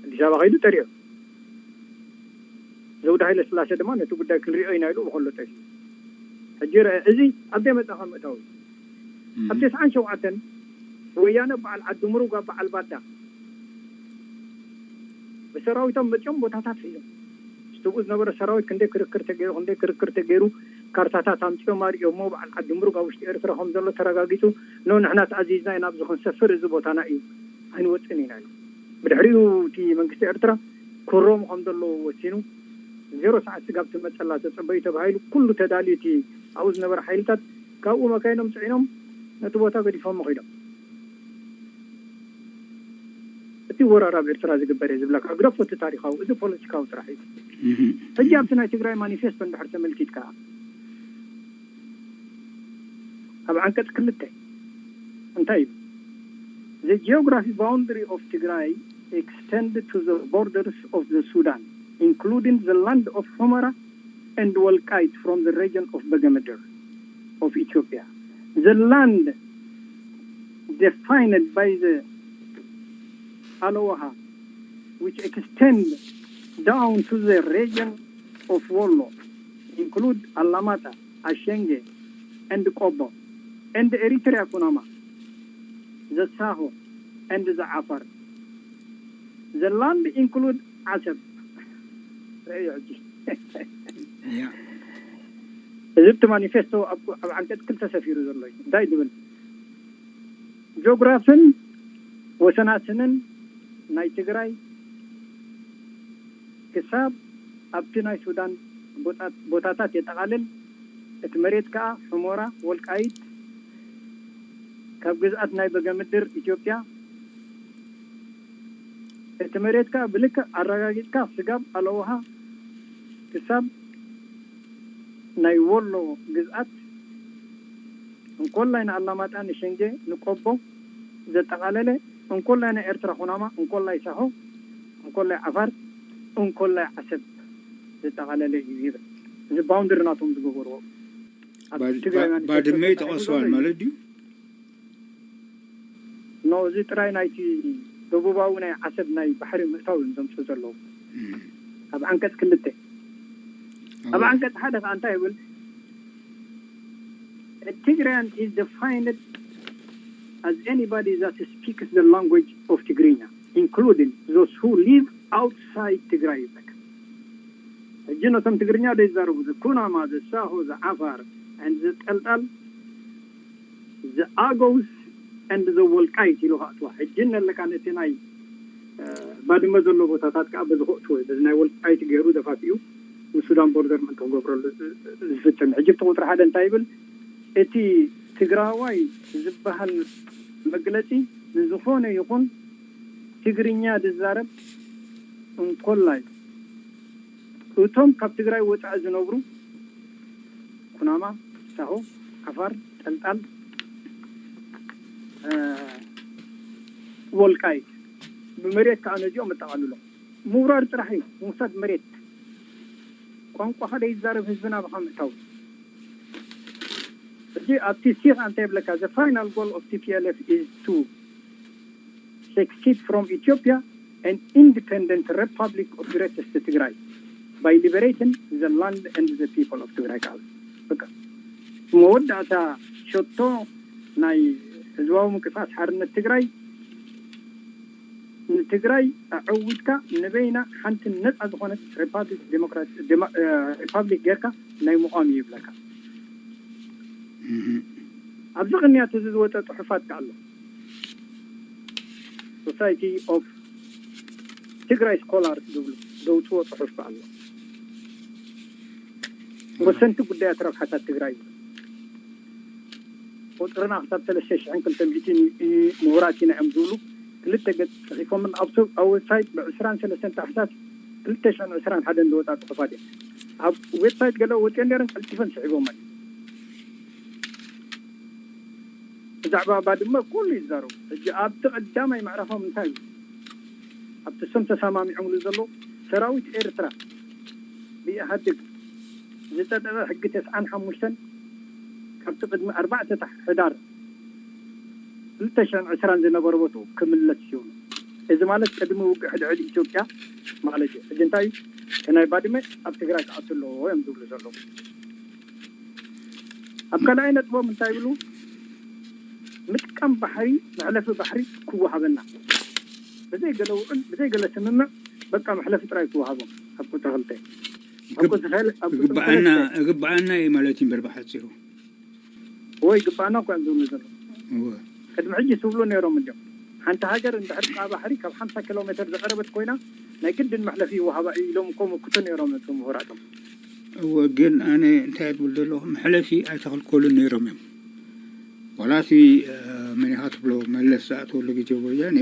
ኣዲስ ኣበባ ከይዱ ጠርዮ። ዘውዲ ሃይለ ስላሴ ድማ ነቲ ጉዳይ ክንሪኦ ኢና ኢሉ ብከሎ ጠፊኡ። ሕጂ ርአ፣ እዚ ኣብ ደይ መጻኻ ምእታው እዩ። ኣብ ተስዓን ሸውዓተን ወያነ በዓል ዓዲ ምሩግ ኣብ በዓል ባዳ ብሰራዊቶም መጺኦም ቦታታት ሒዞም። ዝትብኡ ዝነበረ ሰራዊት ክንደይ ክርክር ተገይሩ ክንደይ ክርክር ተገይሩ ካርታታት ኣምጺኦም ኣርእዮሞ በዓል ዓዲ ምሩግ ኣብ ውሽጢ ኤርትራ ከም ዘሎ ተረጋጊጹ። ኖ ንሕና ተኣዚዝና ኢና ኣብዚ ክንሰፍር፣ እዚ ቦታና እዩ፣ ኣይንወጽእን ኢና ኢሉ። ብድሕሪኡ እቲ መንግስቲ ኤርትራ ክሮም ከም ዘለዎ ወሲኑ ዜሮ ሰዓት ስጋብ ትመጸላ ተጸበዩ ተባሂሉ ኩሉ ተዳልዩ እቲ ኣብኡ ዝነበረ ሓይልታት ካብኡ መካይኖም ጽዒኖም ነቲ ቦታ ገዲፎሞ ኸይዶም። እቲ ወራር ኣብ ኤርትራ ዝግበር እየ ዝብለካ ግደፎ፣ እቲ ታሪኻዊ፣ እዚ ፖለቲካዊ ጥራሕ እዩ። ሕጂ ኣብቲ ናይ ትግራይ ማኒፌስቶ እንድሕር ተመልኪትካ ኣብ ዓንቀጽ ክልተ እንታይ እዩ? The geography boundary of Tigray extend to the borders of the Sudan, including the land of Humera and Walqait from the region of Begemeder of Ethiopia. The land defined by the Aloha, which extend down to the region of Wollo, include Alamata, Ashenge, and Kobo, and Eritrea Kunama, the Saho, and the Afar. The land include Asab. እዚ እቲ ማኒፌስቶ ኣብ ዓንቀጽ ክልተ ሰፊሩ ዘሎ እዩ። እንታይ ዝብል? ጆግራፍን ወሰናስንን ናይ ትግራይ ክሳብ ኣብቲ ናይ ሱዳን ቦታታት የጠቓልል። እቲ መሬት ከኣ ሕሞራ ወልቃይት ካብ ግዝኣት ናይ በገምድር ኢትዮጵያ፣ እቲ መሬት ከኣ ብልክዕ ኣረጋጊጽካ ስጋብ ኣለውሃ ክሳብ ናይ ወሎ ግዝኣት እንኮላይ ንኣላማጣ፣ ንሸንጀ፣ ንቆቦ ዘጠቓለለ፣ እንኮላይ ናይ ኤርትራ ኩናማ፣ እንኮላይ ሳሆ፣ እንኮላይ ዓፋር፣ እንኮላይ ዓሰብ ዘጠቓለለ እዩ ይብል። እዚ ባውንደሪ ናቶም ዝገበርዎ ኣብ ትግራይ ማኒፌስቶ ባድመ ተጻሒፉ ይጠቐስዋል ዘሎ እዩ። ማለት ድዩ? ኖ፣ እዚ ጥራይ ናይቲ ደቡባዊ ናይ ዓሰብ ናይ ባሕሪ ምእታው እዮም ዘምፅኡ ዘለዉ። ኣብ ዓንቀፅ ክልተ ኣብ ዓንቀፅ ሓደ ከዓ እንታይ ይብል? Tigrayan is defined as anybody that speaks the language of Tigrinya, including those who live outside Tigray ይብለካ። ሕጂ ነቶም ትግርኛ ዘይዛረቡ፣ ዝኩናማ፣ ዝሳሆ፣ ዝዓፋር፣ and ዝጠልጣል፣ ዝኣገውስ and ዘወልቃይት ኢሉ ከእትዋ። ሕጂ እነለካ ነቲ ናይ ባድመ ዘሎ ቦታታት ከዓ በዚ ከእትዎ እዩ። በዚ ናይ ወልቃይት ገይሩ ደፋፊኡ ንሱዳን ቦርደር ምእንቲ ክገብረሉ ዝፍትን። ሕጂ እቲ ቁፅሪ ሓደ እንታይ ይብል? እቲ ትግራዋይ ዝበሃል መግለፂ ንዝኾነ ይኹን ትግርኛ ዝዛረብ እንኮላይ እቶም ካብ ትግራይ ወፃኢ ዝነብሩ ኩናማ፣ ሳሆ፣ ዓፋር፣ ጠልጣል፣ ወልቃይት ብመሬት ከዓ ነዚኦም መጠቓልሎም ምውራር ጥራሕ እዩ። ምውሳድ መሬት ቋንቋ ሓደ ይዛረብ ህዝብና ብካ ምእታው። እዚ ኣብቲ ሲክ እንታይ ይብለካ? The final goal of T P L F is to secede from Ethiopia and independent republic of Greatest Tigray by liberating the land and the people of Tigray. በቃ መወዳእታ ሸቶ ናይ ህዝባዊ ምንቅስቃስ ሓርነት ትግራይ ንትግራይ ኣዐዊትካ ንበይና ሓንቲ ነፃ ዝኾነት ሪፓብሊክ ዴሞክራሲ ሪፓብሊክ ጌርካ ናይ ምቋም እዩ ይብለካ። ኣብዚ ቅንያት እዚ ዝወፀ ፅሑፋት ከ ኣሎ። Society of Tigray Scholars ዝብሉ ዘውፅዎ ፅሑፍ ኣሎ። ወሰንቲ ጉዳያት ረብሓታት ትግራይ ቁፅርና ክሳብ ሰለስተ ሽሕን ክልተ ሚእትን ምሁራት ኢና እዮም ዝብሉ ክልተ ገፅ ፅሒፎምን ኣብ ዌብሳይት ብዕስራን ሰለስተን ታሕሳስ ክልተ ሽሕን ዕስራን ሓደን ዝወፃ ፅሑፋት እዮም። ኣብ ዌብሳይት ገለ ወፅኦ ነይረን ቀልጢፈን ስዒቦመን። ብዛዕባ ባድመ ኩሉ ይዛረቡ። ሕጂ ኣብቲ ቀዳማይ ምዕራፎም እንታይ እዩ? ኣብቲ እሶም ተሰማሚዖምሉ ዘለዉ፣ ሰራዊት ኤርትራ ብኢህኣዴግ ዝጸደቐ ሕጊ ተስዓን ሓሙሽተን ካብቲ ቅድሚ ኣርባዕተ ሕዳር ክልተ ሽሕን ዕስራን ዝነበረ ቦትኡ ክምለስ እዩ። እዚ ማለት ቅድሚ ውግእ ሕድሕድ ኢትዮጵያ ማለት እዩ። ሕጂ እንታይ እዩ? እቲ ናይ ባድመ ኣብ ትግራይ ክኣቱ ኣለዎ እዮም ዝብሉ ዘለዉ። ኣብ ካልኣይ ነጥቦም እንታይ ይብሉ? ምጥቃም ባሕሪ፣ መሕለፊ ባሕሪ ክወሃበና፣ ብዘይ ገለ ውዕል፣ ብዘይ ገለ ስምምዕ፣ በቃ መሕለፊ ጥራይ ክወሃቦም። ኣብ ቁፅሪ ክልተ፣ ኣብ ቁፅሪ ሰለ-፣ ኣብ ቁፅሪ ግባኣና ሰለስተ። ግባኣና እዩ ማለት እዩ እምበር ብሓፂሩ። ወይ ግባኣና እኮ እዮም ዝብሉ ዘለዉ። እወ። ቅድሚ ሕጂ ዝብሉ ነይሮም እንዲዮም። ሓንቲ ሃገር እንድሕር ካብ ባሕሪ ካብ ሓምሳ ኪሎ ሜትር ዝቐረበት ኮይና ናይ ግድን መሕለፊ ይወሃባ እዩ ኢሎም እኮ መክቱ ነይሮም እቶም ምሁራቶም። እወ፣ ግን ኣነ እንታይ ዝብል ዘለኹ፣ መሕለፊ ኣይተኸልከሉን ነይሮም እዮም። ዋላ እቲ፣ እ፣ መን ኢኻ ትብሎ፣ መለስ ዝኣተወሉ ግዜ ወያኔ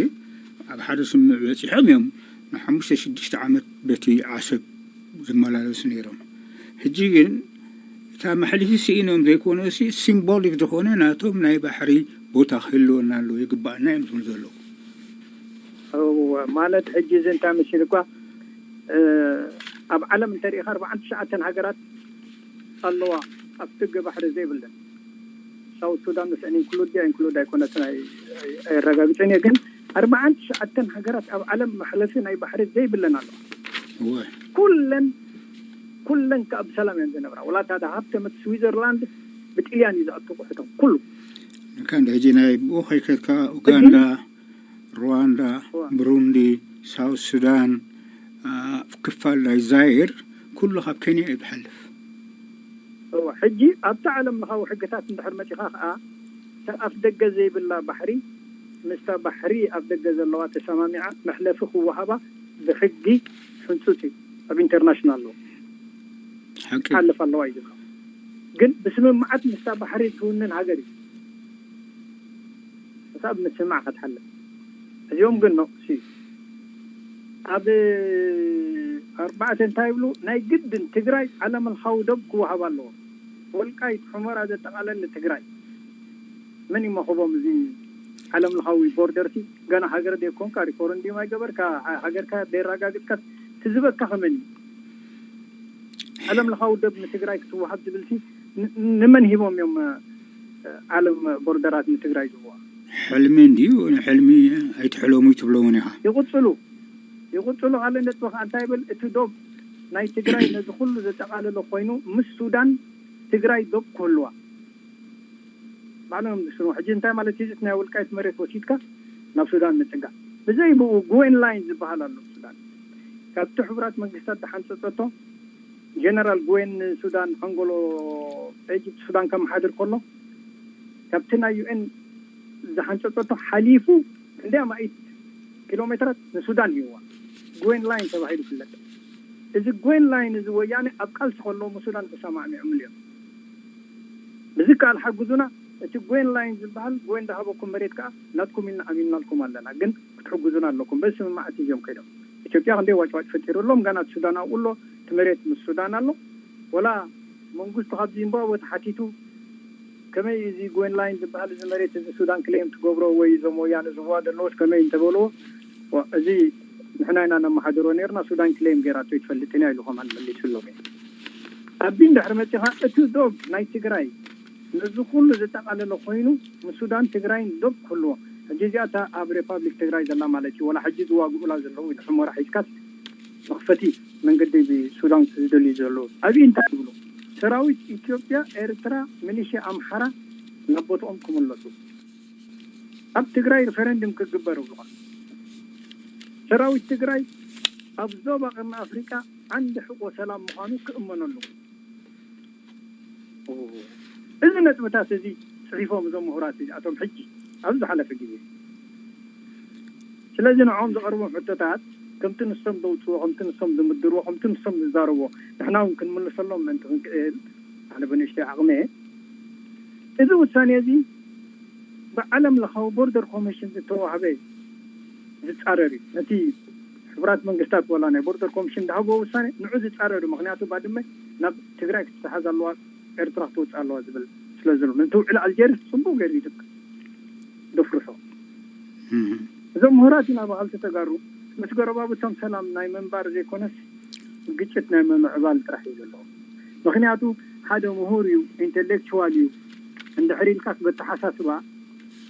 ኣብ ሓደ ስምምዕ በፂሖም እዮም ንሓሙሽተ ሽዱሽተ ዓመት በቲ ዓሰብ ዝመላለሱ ነይሮም። ሕጂ ግን እታ መሕሊፊ ስኢኖም ዘይኮነ ሲ ሲምቦሊክ ዝኾነ ናቶም ናይ ባሕሪ ቦታ ክህልወና ኣለዎ፣ ይግባኣና እዮም ዝብሉ ዘለዉ። እወ፣ ማለት ሕጂ እዚ እንታይ መሲሉ እኳ፣ እ፣ ኣብ ዓለም እንተሪኢኻ ኣርባዓን ትሽዓተን ሃገራት ኣለዋ ኣብ ትገ ባሕሪ ዘይብለን። ሳውት ሱዳን ምስአን ኢንክሉድ ድያ ኢንክሉድ ኣይኮነትን ኣይ-፣ ኣይ-፣ ኣየረጋግጸን እየ፣ ግን ኣርባዓን ትሽዓተን ሃገራት ኣብ ዓለም መሕለፊ ናይ ባሕሪ ዘይብለን ኣለዋ። እወ። ኩለን፣ ኩለን ከኣ ብሰላም እየን ዝነብራ። ወላ እታ ደሃብተመት ስዊዘርላንድ ብጥልያን እዩ ዝኣቱ ቁሕቶም ኩሉ። ንካ እንደ ሕጂ ናይ ብኡ ከይከድካ ኡጋንዳ፣ ሩዋንዳ፣ እዋ። ብሩንዲ፣ ሳውት ሱዳን፣ አ፣ ክፋል ናይ ዛይር ኩሉ ካብ ኬንያ እዩ ዝሓልፍ። እዋ፣ ሕጂ ኣብቲ ዓለም ለኻዊ ሕግታት እንድሕር መጺኻ ኸኣ፣ እታ ኣፍ ደገ ዘይብላ ባሕሪ ምስታ ባሕሪ ኣብ ደገ ዘለዋ ተሰማሚዓ መሕለፊ ክወሃባ ብሕጊ ሕንጹጽ እዩ። ኣብ ኢንተርናሽናል ኣለዎ። ሓቂ። ትሓልፍ ኣለዋ እዩ ዝብሎ። ግን ብስምምዓት ምስታ ባሕሪ ትውንን ሃገር እዩ። ክሳብ ምስምማዕ ክትሓልፍ። እዚኦም ግን ኖ፣ ሲ፣ ኣብ ኣርባዕተ እንታይ ይብሉ? ናይ ግድን ትግራይ ዓለም ለኻዊ ዶብ ክወሃብ ኣለዎ። ወልቃይት፣ ሑመራ ዘጠቓለለ ትግራይ። መን ይመኽቦም እዚ ዓለም ለኻዊ ቦርደር ሲ? ገና ሃገር ደይኮንካ፣ ሪፎረንዲም ኣይገበርካ፣ ሃ-፣ ሃገርካ ደይረጋግጽካ ትዝበካ ከመን እዩ? ዓለም ለኻዊ ዶብ ንትግራይ ክትወሃብ ዝብል ሲ ን-፣ ንመን ሂቦም እዮም፣ እ፣ ዓለም ቦርደራት ንትግራይ ዝህብዋ? ሕልሚ እንድዩ፣ ንሕልሚ ኣይትሕለሙ ትብሎምን ኢኻ። ይቕጽሉ፣ ይቕጽሉ። ካልእ ነጥቢ ኸኣ እንታይ ይብል? እቲ ዶብ ናይ ትግራይ ነዚ ኩሉ ዘጠቓለለ ኮይኑ ምስ ሱዳን ትግራይ ዶብ ክህልዋ። ባዕሎም እዮም ዝስርሑ። ሕጂ እንታይ ማለት እዩ? እዚ ናይ ወልቃይት መሬት ወሲድካ ናብ ሱዳን ምጽጋዕ። ብዘይ ብኡ ግዌን ላይን ዝበሃል ኣሎ ሱዳን። ካብቲ ሕቡራት መንግስታት ዝሓንጸጸቶ ጀነራል ግዌን ንሱዳን ሓንጎሎ ኤጅፕት ሱዳን ከመሓድር ከሎ ካብቲ ናይ ዩ ኤን ዝሓንጸጸቶ ሓሊፉ ክንደይ ኣማኢት ኪሎ ሜትራት ንሱዳን ሂብዋ። ግዌን ላይን ተባሂሉ ይፍለጥ። እዚ ግዌን ላይን እዚ ወያነ ኣብ ቃልሲ ከለዉ ምስ ሱዳን ተሰማዕሚዖምሉ እዮም። ብዝከኣል ሓግዙና፣ እቲ ግዌን ላይን ዝበሃል ግዌን ዝሃበኩም መሬት ከኣ ናትኩም ኢልና ኣሚንናልኩም ኣለና፣ ግን ክትሕግዙና ኣለኩም። በዚ ስምምዓት እዮም ከይዶም። ኢትዮጵያ ክንደይ ዋጭዋጭ ፈጢሩሎም፣ ገና እቲ ሱዳን ኣብኡ ኣሎ፣ እቲ መሬት ምስ ሱዳን ኣሎ። ወላ መንግስቱ ካብ ዚምባብወ ተሓቲቱ ከመይ እዚ ግዌን ላይን ዝበሃል እዚ መሬት እዚ ሱዳን ክሌም ትገብሮ ወይ እዞም ወያነ ዝህብዋ ዘለዎስ ከመይ እንተበልዎ፣ ዋ፣ እዚ ንሕና ኢና ነመሓድሮ ነርና፣ ሱዳን ክሌም ጌራቶ ይትፈልጥን እያ ኢሉ ከማን መሊሱሎም እዩ። ኣቢ እንድሕር መጺኻ እቲ ዶብ ናይ ትግራይ ነዚ ኩሉ ዘጠቓለለ ኮይኑ ንሱዳን ትግራይን ዶብ ክህልዎ። ሕጂ እዚኣ እታ ኣብ ሪፓብሊክ ትግራይ ዘላ ማለት እዩ፣ ወላ ሕጂ ዝዋግኡላ ዘለዉ ንሑመራ ሒዝካስ መኽፈቲ መንገዲ ብሱዳን ዝደልዩ ዘለዉ። ኣብይ እንታይ ይብሉ? ሰራዊት ኢትዮጵያ፣ ኤርትራ፣ ሚሊሽያ ኣምሓራ ናብ ቦትኦም ክምለሱ። ኣብ ትግራይ ሪፈረንድም ክግበር ይብሉኻ። ሰራዊት ትግራይ ኣብ ዞባ ቀርኒ ኣፍሪቃ ዓንዲ ሕቆ ሰላም ምዃኑ ክእመነሉ። እዚ ነጥብታት እዚ ጽሒፎም እዞም ምሁራት እዚኣቶም ሕጂ ኣብ ዝሓለፈ ግዜ። ስለዚ ንዕኦም ዝቐርቦም ሕቶታት ከምቲ ንሶም ዘውፅዎ፣ ከምቲ ንሶም ዝምድርዎ፣ ከምቲ ንሶም ዝዛረብዎ ንሕና እውን ክንምልሰሎም ምእንቲ ክንክእል ኣነ ብንእሽተይ ዓቕመ እዚ ውሳኔ እዚ ብዓለም ለኻዊ ቦርደር ኮሚሽን ዝተዋህበ ዝጻረር እዩ። ነቲ ሕቡራት መንግስታት ዋላ ናይ ቦርደር ኮሚሽን ዝሃብዎ ውሳኔ ንዑ ዝጻረር እዩ። ምኽንያቱ ባድመ ናብ ትግራይ ክትተሓዝ ኣለዋ፣ ኤርትራ ክትወጽእ ኣለዋ ዝብል ስለ ዘሎ ነቲ ውዕል ኣልጀርስ ጽቡቕ ገይሩ ይዝክር። ደፍርሶ። እዞም ምሁራት ኢና በሃልቲ ተጋሩ ምስ ጎረባብቶም ሰላም ናይ ምንባር ዘይኮነስ ግጭት ናይ ምምዕባል ጥራሕ እዩ ዘለዎ። ምክንያቱ ሓደ ምሁር እዩ፣ ኢንቴሌክቹዋል እዩ። እንድሕር ኢልካስ በተሓሳስባ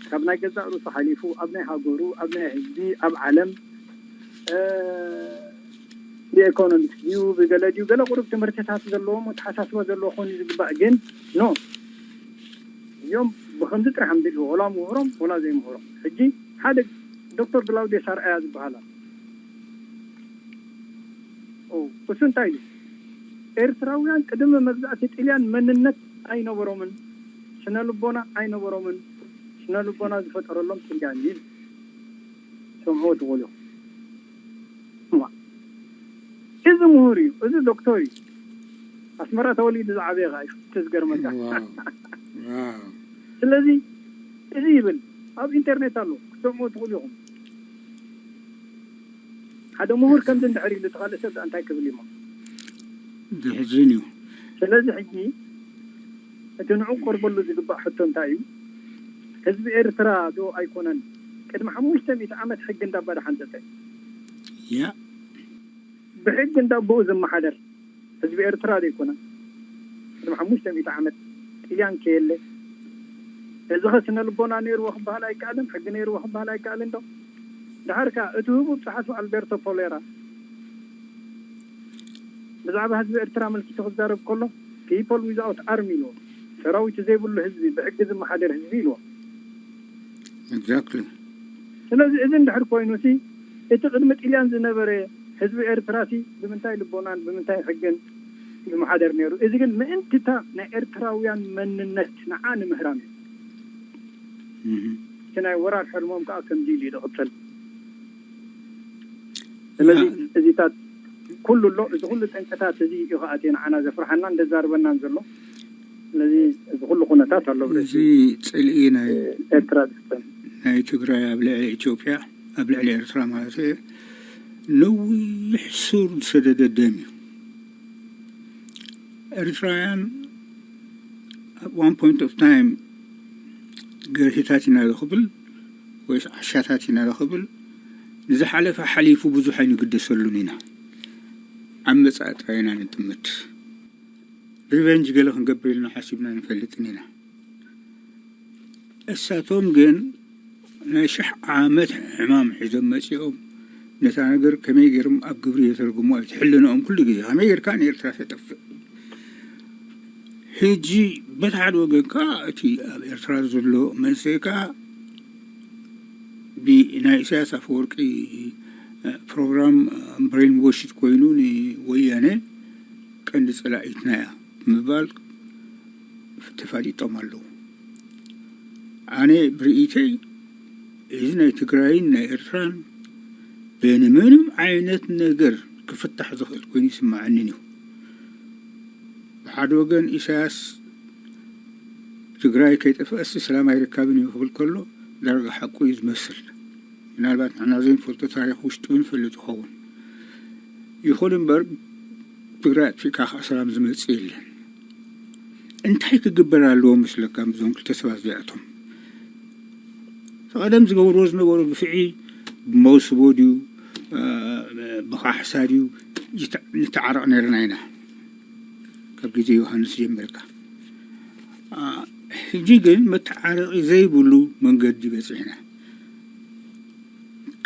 ካብ ናይ ገዛእ ርእሱ ሓሊፉ ኣብ ናይ ሃገሩ፣ ኣብ ናይ ህዝቢ፣ ኣብ ዓለም ብኤኮኖሚክስ ድዩ ብገለ ድዩ ገለ ቁሩብ ትምህርትታት ዘለዎም ኣተሓሳስባ ዘለዎ ክኾኑ እዩ ዝግባእ። ግን ኖ፣ እዮም ብከምዚ ጥራሕ ምድልዎ፣ ወላ ምሁሮም ወላ ዘይምሁሮም። ሕጂ ሓደ ዶክተር ግላውዴስ ኣርኣያ ዝበሃል ኣሎ። እሱ እንታይ እዩ? ኤርትራውያን ቅድሚ መግዛእቲ ጥልያን መንነት ኣይነበሮምን፣ ስነ ልቦና ኣይነበሮምን። ስነ ልቦና ዝፈጠረሎም ጥልያን እዩ። ሰምዕዎ ትኽእሉ ኢኹም። እማ፣ እዚ ምሁር እዩ፣ እዚ ዶክተር እዩ። ኣስመራ ተወሊዱ ዝዓበየ ኸዓ እዩ። እቲ ዝገርመካ። ስለዚ እዚ ይብል፣ ኣብ ኢንተርኔት ኣሎ፣ ክትሰምዑ ትኽእሉ ኢኹም። ሓደ ምሁር ከምዚ እንድሕር ኢሉ፣ እቲ ካልእ ሰብ እንታይ ክብል እዩ? ዘሕዝን እዩ። ስለዚ ሕጂ እቲ ንዑ ክቀርበሉ ዝግባእ ሕቶ እንታይ እዩ? ህዝቢ ኤርትራ ዶ ኣይኮነን ቅድሚ ሓሙሽተ ሚእቲ ዓመት ሕጊ እንዳባዳ ሓንፀፀ? ያ ብሕጊ እንዳቦኡ ዝመሓደር ህዝቢ ኤርትራ ዶ ኣይኮነን? ቅድሚ ሓሙሽተ ሚእቲ ዓመት ጥልያን ከየለ፣ እዚ ኸ ስነ ልቦና ነይርዎ ክበሃል ኣይከኣልን? ሕጊ ነይርዎ ክበሃል ኣይከኣልን ዶ? ድሓር ከኣ እቲ ህቡብ ጸሓፊ ኣልቤርቶ ፖሌራ ብዛዕባ ህዝቢ ኤርትራ ኣመልኪቱ ክዛረብ ከሎ፣ ፒፖል ዊዝኣውት ኣርሚ ኢልዎ፣ ሰራዊት ዘይብሉ ህዝቢ፣ ብሕጊ ዝመሓደር ህዝቢ ኢልዎ። ኤግዛክትሊ። ስለዚ እዚ እንድሕር ኮይኑ ሲ፣ እቲ ቅድሚ ጥልያን ዝነበረ ህዝቢ ኤርትራ ሲ ብምንታይ ልቦናን ብምንታይ ሕግን ይመሓደር ነይሩ? እዚ ግን ምእንትታ ናይ ኤርትራውያን መንነት ንዓ ንምህራም እዩ። እቲ ናይ ወራር ሕልሞም ከዓ ከምዚ ኢሉ እዩ ዝቕጽል። ስለዚ እዚታት ኩሉ ኣሎ። እዚ ኩሉ ጠንቅታት እዚ እዩ ከዓ እቲ ንዓና ዘፍርሓናን ዘዛርበናን ዘሎ። ስለዚ እዚ ኩሉ ኩነታት ኣሎ ኣብ ርእሲ እዚ ጽልኢ ናይ ኤርትራ ዝፍጸም። ናይ ትግራይ ኣብ ልዕሊ ኢትዮጵያ፣ ኣብ ልዕሊ ኤርትራ ማለት እዩ፣ ነዊሕ ሱር ዝሰደደ ደም እዩ። ኤርትራውያን at one point of time ገርሂታት ኢና ዶ ክብል ወይስ ዓሻታት ኢና ዶ ክብል፣ ንዝሓለፈ ሓሊፉ ብዙሕ ኣይንግደሰሉን ኢና። ኣብ መጻኢ ጥራይ ኢና ንጥምት። ሪቨንጅ ገለ ክንገብር ኢልና ሓሲብና ንፈልጥን ኢና። እሳቶም ግን ናይ ሽሕ ዓመት ሕማም ሒዞም መጺኦም ነታ ነገር ከመይ ገይሮም ኣብ ግብሪ የተርጉሞ እዩ። ትሕልንኦም ኩሉ ግዜ ከመይ ጌርካ ንኤርትራ ተጠፍእ። ሕጂ በቲ ሓደ ወገን ከኣ እቲ ኣብ ኤርትራ ዘሎ መንእሰይ ከኣ ብናይ ኢሳያስ ኣፈወርቂ ፕሮግራም ብሬን ዎሽድ ኮይኑ ንወያነ ቀንዲ ጸላኢትና እያ ብምባል ተፋሊጦም ኣለዉ። ኣነ ብርእይተይ እዚ ናይ ትግራይን ናይ ኤርትራን ብምንም ዓይነት ነገር ክፍታሕ ዝኽእል ኮይኑ ይስምዓንን እዩ። ብሓደ ወገን ኢሳያስ ትግራይ ከይጠፍአሲ ሰላም ኣይርካብን እዩ ክብል ከሎ ዳርጋ ሓቁ እዩ ዝመስል። ምናልባት ንሕና ዘይንፈልጦ ታሪኽ ውሽጡ እውን ይፈልጥ ይኸውን። ይኹን እምበር ትግራይ ኣጥፊእካ ከዓ ሰላም ዝመፅእ የለን። እንታይ ክግበር ኣለዎ መስለካ? እዞም ክልተ ሰባት እዚኣቶም እቲ ቀደም ዝገብርዎ ዝነበሩ ግፍዒ ብመውስቦ ድዩ ብኻሕሳ ድዩ ንተዓረቕ ነርና ኢና ካብ ግዜ ዮሃንስ ጀሚርካ። ሕጂ ግን መተዓረቒ ዘይብሉ መንገዲ በፂሕና።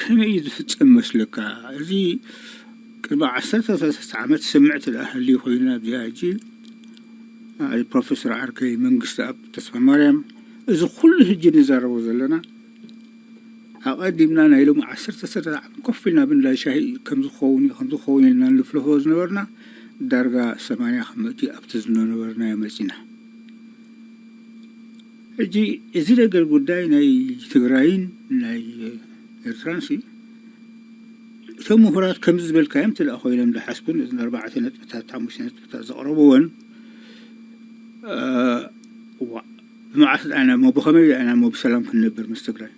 ከመይ እዩ ዝፍፀም መስለካ? እዚ ቅድሚ ዓሰርተ ሰለስተ ዓመት ስምዕ ትደኣ ሃልዩ ኮይኑ ኣብዚኣ ሕጂ ፕሮፌሰር ዓርከይ መንግስቲ ኣብ ተስፋ ማርያም እዚ ኩሉ ሕጂ ንዛረቦ ዘለና ኣቐዲምና ናይ ሎሚ ዓሰርተ ሰለስተ ዓመት ኮፍ ኢልና ብንዳይ ሻሂ ከምዚ ክኸውን እዩ ከምዚ ክኸውን ኢልና ንልፍለፎ ዝነበርና ዳርጋ ሰማንያ ካብ ምእቲ ኣብቲ ዝነበርናዮ መፂና። ሕጂ እዚ ነገር ጉዳይ ናይ ትግራይን ናይ ኤርትራን ሲ እቶም ምሁራት ከምዚ ዝበልካዮም እንተ ደኣ ኮይኖም ዝሓስቡን እዘን ኣርባዕተ ነጥብታት ሓሙሽተ ነጥብታት ዘቕረብወን ብመዓስ ዳኣና እሞ ብኸመይ ዳኣና እሞ ብሰላም ክንነብር ምስ ትግራይ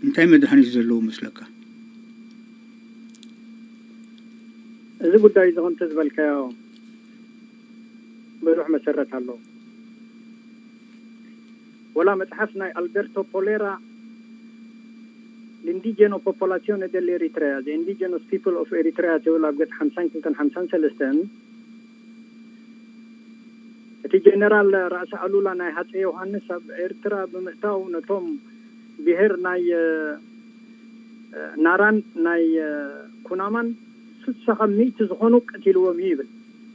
እንታይ መድሃኒት ዘለዎ መስለካ? እዚ ጉዳይ እዚ ከምቲ ዝበልካዮ ብዙሕ መሰረት ኣለዎ። ወላ መጽሓፍ ናይ ኣልበርቶ ፖሌራ፣ L'indigeno popolazione dell'Eritrea, The Indigenous People of Eritrea፣ ትብል ኣብ ገጽ ሓምሳን ክልተን ሓምሳን ሰለስተን፣ እቲ ጀነራል ራእሲ ኣሉላ ናይ ሃፀይ ዮሃንስ ኣብ ኤርትራ ብምእታው ነቶም ብሄር ናይ ናራን ናይ ኩናማን ስሳ ካብ ሚእቲ ዝኾኑ ቀቲልዎም እዩ ይብል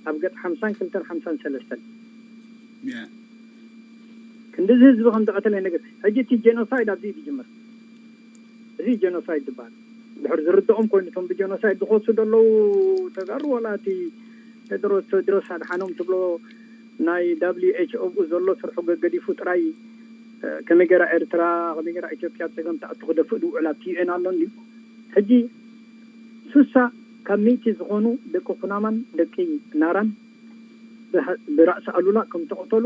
ኣብ ገጽ ሓምሳን ክልተን ሓምሳን ሰለስተን። ክንዲዚ ህዝቢ ከም ዝቐተለ ነገር ሕጂ እቲ ጀኖሳይድ ኣብዚ እዩ ዝጅምር። እዚ ጀኖሳይድ ዝበሃል ድሕር ዝርድኦም ኮይኑ እቶም ብጀኖሳይድ ዝኸሱ ዘለዉ ተጋሩ ዋላ እቲ ቴድሮስ ቴድሮስ ኣድሓኖም ትብሎ ናይ W H O ብኡ ዘሎ ስርሑ ገገዲፉ ጥራይ ከመይ ገራ ኤርትራ ከመይ ገራ ኢትዮጵያ ጸገም ተኣቱ ክደፍእ ዝውዕል ኣብቲ ዩኤን ኣሎ እንዲ ሕጂ ሱሳ ካብ ሚእቲ ዝኾኑ ደቂ ኩናማን ደቂ ናራን ብራእሲ ኣሉላ ከም ተቐተሉ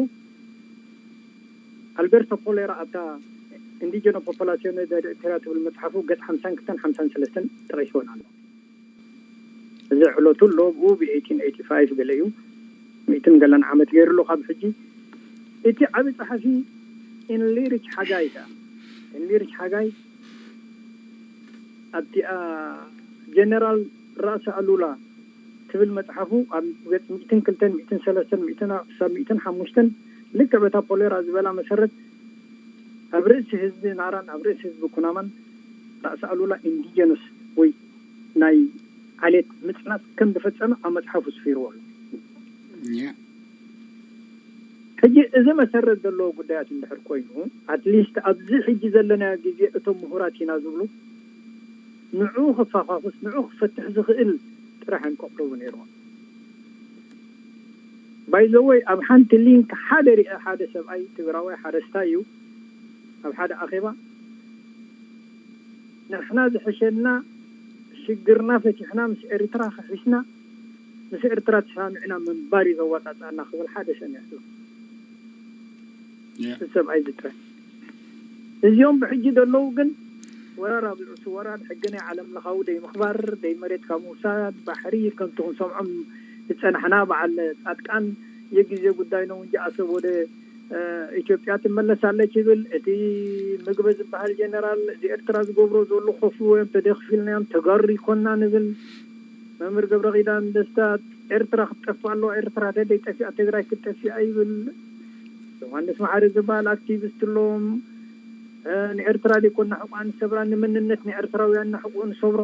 ኣልበርቶ ፖሌራ ኣብታ ኢንዲጀኖ ፖፖላሲዮን ኤሪትሪያ ትብል መጽሓፉ ገጽ ሓምሳን ክልተን ሓምሳን ሰለስተን ጠቒስወን ኣሎ። እዚ ዕለቱ ኣሎ ብኡ ብ eighteen eighty five ገለ እዩ ሚእትን ገለን ዓመት ገይሩ ኣሎ ካብ ሕጂ። እቲ ዓቢ ጸሓፊ ኢንሊሪች ሓጋይ ዳ ኢንሊሪች ሓጋይ ኣብቲኣ ጀነራል ራእሲ ኣሉላ ትብል መጽሓፉ ኣብ ገጽ ሚእትን ክልተን ሚእትን ሰለስተን ሚእትን ክሳብ ሚእትን ሓሙሽተን ልክዕ በታ ፖሌራ ዝበላ መሰረት ኣብ ርእሲ ህዝቢ ናራን ኣብ ርእሲ ህዝቢ ኩናማን ራእሲ ኣሉላ ኢንዲጀነስ ወይ ናይ ዓሌት ምጽናት ከም ዝፈጸመ ኣብ መጽሓፉ ስፊርዎ ኣሎ። ሕጂ እዚ መሰረት ዘለዎ ጉዳያት እንድሕር ኮይኑ ኣትሊስት ኣብዚ ሕጂ ዘለናዮ ግዜ እቶም ምሁራት ኢና ዝብሉ ንዑ ክፈኻኹስ ንዑ ክፈትሕ ዝኽእል ጥራሕ እዮም ከቕርቡ ነይርዎም። ባይዘወይ ኣብ ሓንቲ ሊንክ ሓደ ሪአ ሓደ ሰብኣይ ትግራዋይ ሓረስታይ እዩ ኣብ ሓደ ኣኼባ ንሕና ዝሕሸና ሽግርና ፈቲሕና ምስ ኤርትራ ክሒስና ምስ ኤርትራ ተሳሚዕና ምንባር እዩ ዘዋጣጣና ክብል ሓደ ሰሚዕ ኣለኹ። እቲ ሰብኣይ ዝጥረ እዚኦም ብሕጂ ዘለዉ ግን ወራር ኣብ ልዕሱ ወራር ሕጊ ናይ ዓለም ለኻዊ ደይ ምኽባር ደይ መሬት ካብ ምውሳድ ባሕሪ ከምቲ ክንሰምዖም ዝፀናሕና በዓል ፃድቃን የጊዜ ጉዳይ ነው እንጂ ኣሰብ ወደ ኢትዮጵያ ትመለሳለች ይብል። እቲ ምግበ ዝበሃል ጀነራል እዚ ኤርትራ ዝገብሮ ዘሎ ኮፍ ወይም ተደኽፊልናዮም ተጋሩ ይኮና ንብል። መምህር ገብረ ኪዳን ደስታ ኤርትራ ክትጠፍእ ኣለዋ፣ ኤርትራ ተደይ ጠፊኣ ትግራይ ክትጠፊኣ ይብል። ዮሃንስ መሓሪ ዝበሃል ኣክቲቪስት ኣለዎም። ንኤርትራ ደይኮን ናሕቋ ንሰብራ ንምንነት ንኤርትራውያን ናሕቆ ንሰብሮ።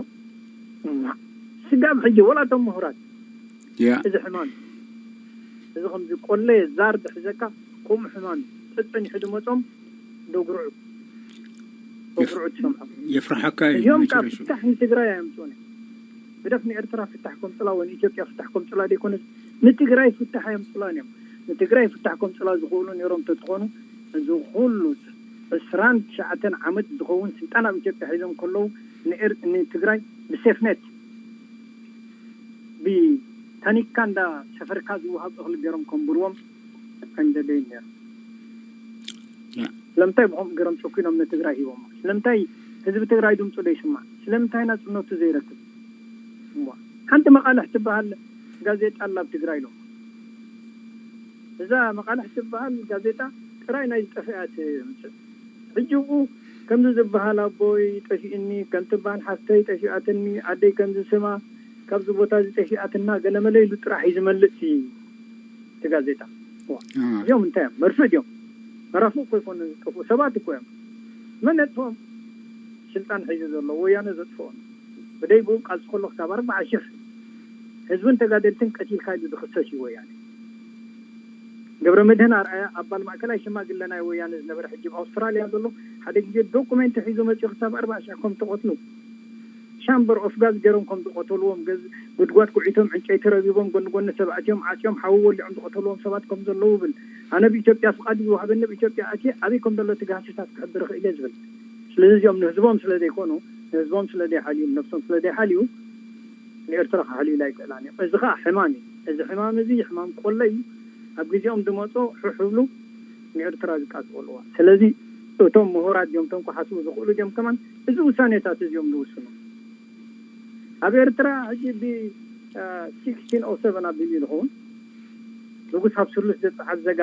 ስጋብ ሕጂ ወላቶም ምሁራት እዚ ሕማም እዚ ከምዚ ቆለ ዛር ዝሕዘካ ከምኡ ሕማም እዩ። ጸጸኒሑ ድመጾም ዶግርዑ ዶግርዑ ትሰምዖም። የፍርሓካ እዩ እዚኦም ካብ መጨረሻ። ፍታሕ ንትግራይ ኣየምጽኡን እዮም። ግደፍ ንኤርትራ ፍታሕ ከምጽላ ወይ ንኢትዮጵያ ፍታሕ ከምጽላ ደይኮነስ ንትግራይ ፍታሕ ኣየምጽላን እዮም። ንትግራይ ፍታሕ ከምጽላ ዝኽእሉ ነይሮም ተትኾኑ እዚ ኩሉ ዕስራን ትሽዓተን ዓመት ዝኸውን ስልጣን ኣብ ኢትዮጵያ ሒዞም ከለዉ ንኤር- ንትግራይ ብሴፍኔት ብታኒካ እንዳ ሰፈርካ ዝወሃብ እኽሊ ገይሮም ከንብርዎም ኣይምደለዩን ነይሮም። ስለምንታይ ብኸምኡ ገይሮም ጨኪኖም ንትግራይ ሂቦሞ? ስለምንታይ ህዝቢ ትግራይ ድምፁ ዘይስማዕ? ስለምንታይ ናፅነቱ ዘይረክብ? እሞ ሓንቲ መቓልሕ ትበሃል ጋዜጣ ኣላ ኣብ ትግራይ ሎም እዛ መቓልሕ ትበሃል ጋዜጣ ጥራይ ናይ ዝጠፍኣት ምፅእ ሕጂ ብኡ ከምዚ ዝበሃል ኣቦይ ጠፊእኒ ከምትበሃል ሓፍተይ ጠፊኣትኒ ኣደይ ከምዚ ስማ ካብዚ ቦታ እዚ ጠፊኣትና ገለመለ ኢሉ ጥራሕ እዩ ዝመልእ እቲ ጋዜጣ። እዚኦም እንታይ እዮም? መርፍእ ድዮም? መራፍእ እኮ ይኮኑ ዝጠፍኡ ሰባት እኮ እዮም። መን ነጥፍኦም? ስልጣን ሒዙ ዘሎ ወያነ ዘጥፍኦም። ብደይ ብኡ ቃልሲ ከሎ ክሳብ ኣርባዓ ሽሕ ህዝብን ተጋደልትን ቀቲልካ ኢሉ ዝኽሰስ እዩ ወያነ። ገብረ መድህን ኣርኣያ ኣባል ማእከላይ ሽማግለ ናይ ወያነ ዝነበረ ሕጂ ኣብ ኣውስትራልያ ዘሎ ሓደ ግዜ ዶኩሜንት ሒዙ መፂኡ ክሳብ ኣርባዓ ሽሕ ከም ተቐትሉ ሻምበር ኦፍ ጋዝ ገይሮም ከም ዝቐተልዎም ገዝ ጉድጓድ ኩዒቶም ዕንጨይቲ ረቢቦም ጎኒ ጎኒ ሰብ ኣትዮም ዓፅዮም ሓዊ ወሊዖም ዝቐተልዎም ሰባት ከም ዘለዉ ብል ኣነ ብኢትዮጵያ ፍቓድ ይወሃበኒ ብኢትዮጵያ ኣትየ ኣበይ ከም ዘሎ እቲ ጋህስታት ክሕብር ይኽእል እየ ዝብል ስለዚ እዚኦም ንህዝቦም ስለ ዘይኮኑ ንህዝቦም ስለ ዘይሓልዩ ንነብሶም ስለ ዘይሓልዩ ንኤርትራ ክሓልዩላ ኣይክእላን እዮም እዚ ከዓ ሕማም እዩ እዚ ሕማም እዚ ሕማም ቆለ እዩ ኣብ ግዜኦም ዝመፆ ሕሕብሉ ንኤርትራ ዝቃፅበልዋ ስለዚ እቶም ምሁራት ድዮም እቶም ክሓስቡ ዝኽእሉ ድዮም ከማን እዚ ውሳኔታት እዚኦም ዝውስኑ ኣብ ኤርትራ ሕጂ ብ sixteen oh seven ኣቢሉ ይኸውን ንጉስ ሃብስሉስ ዘፀሓዘጋ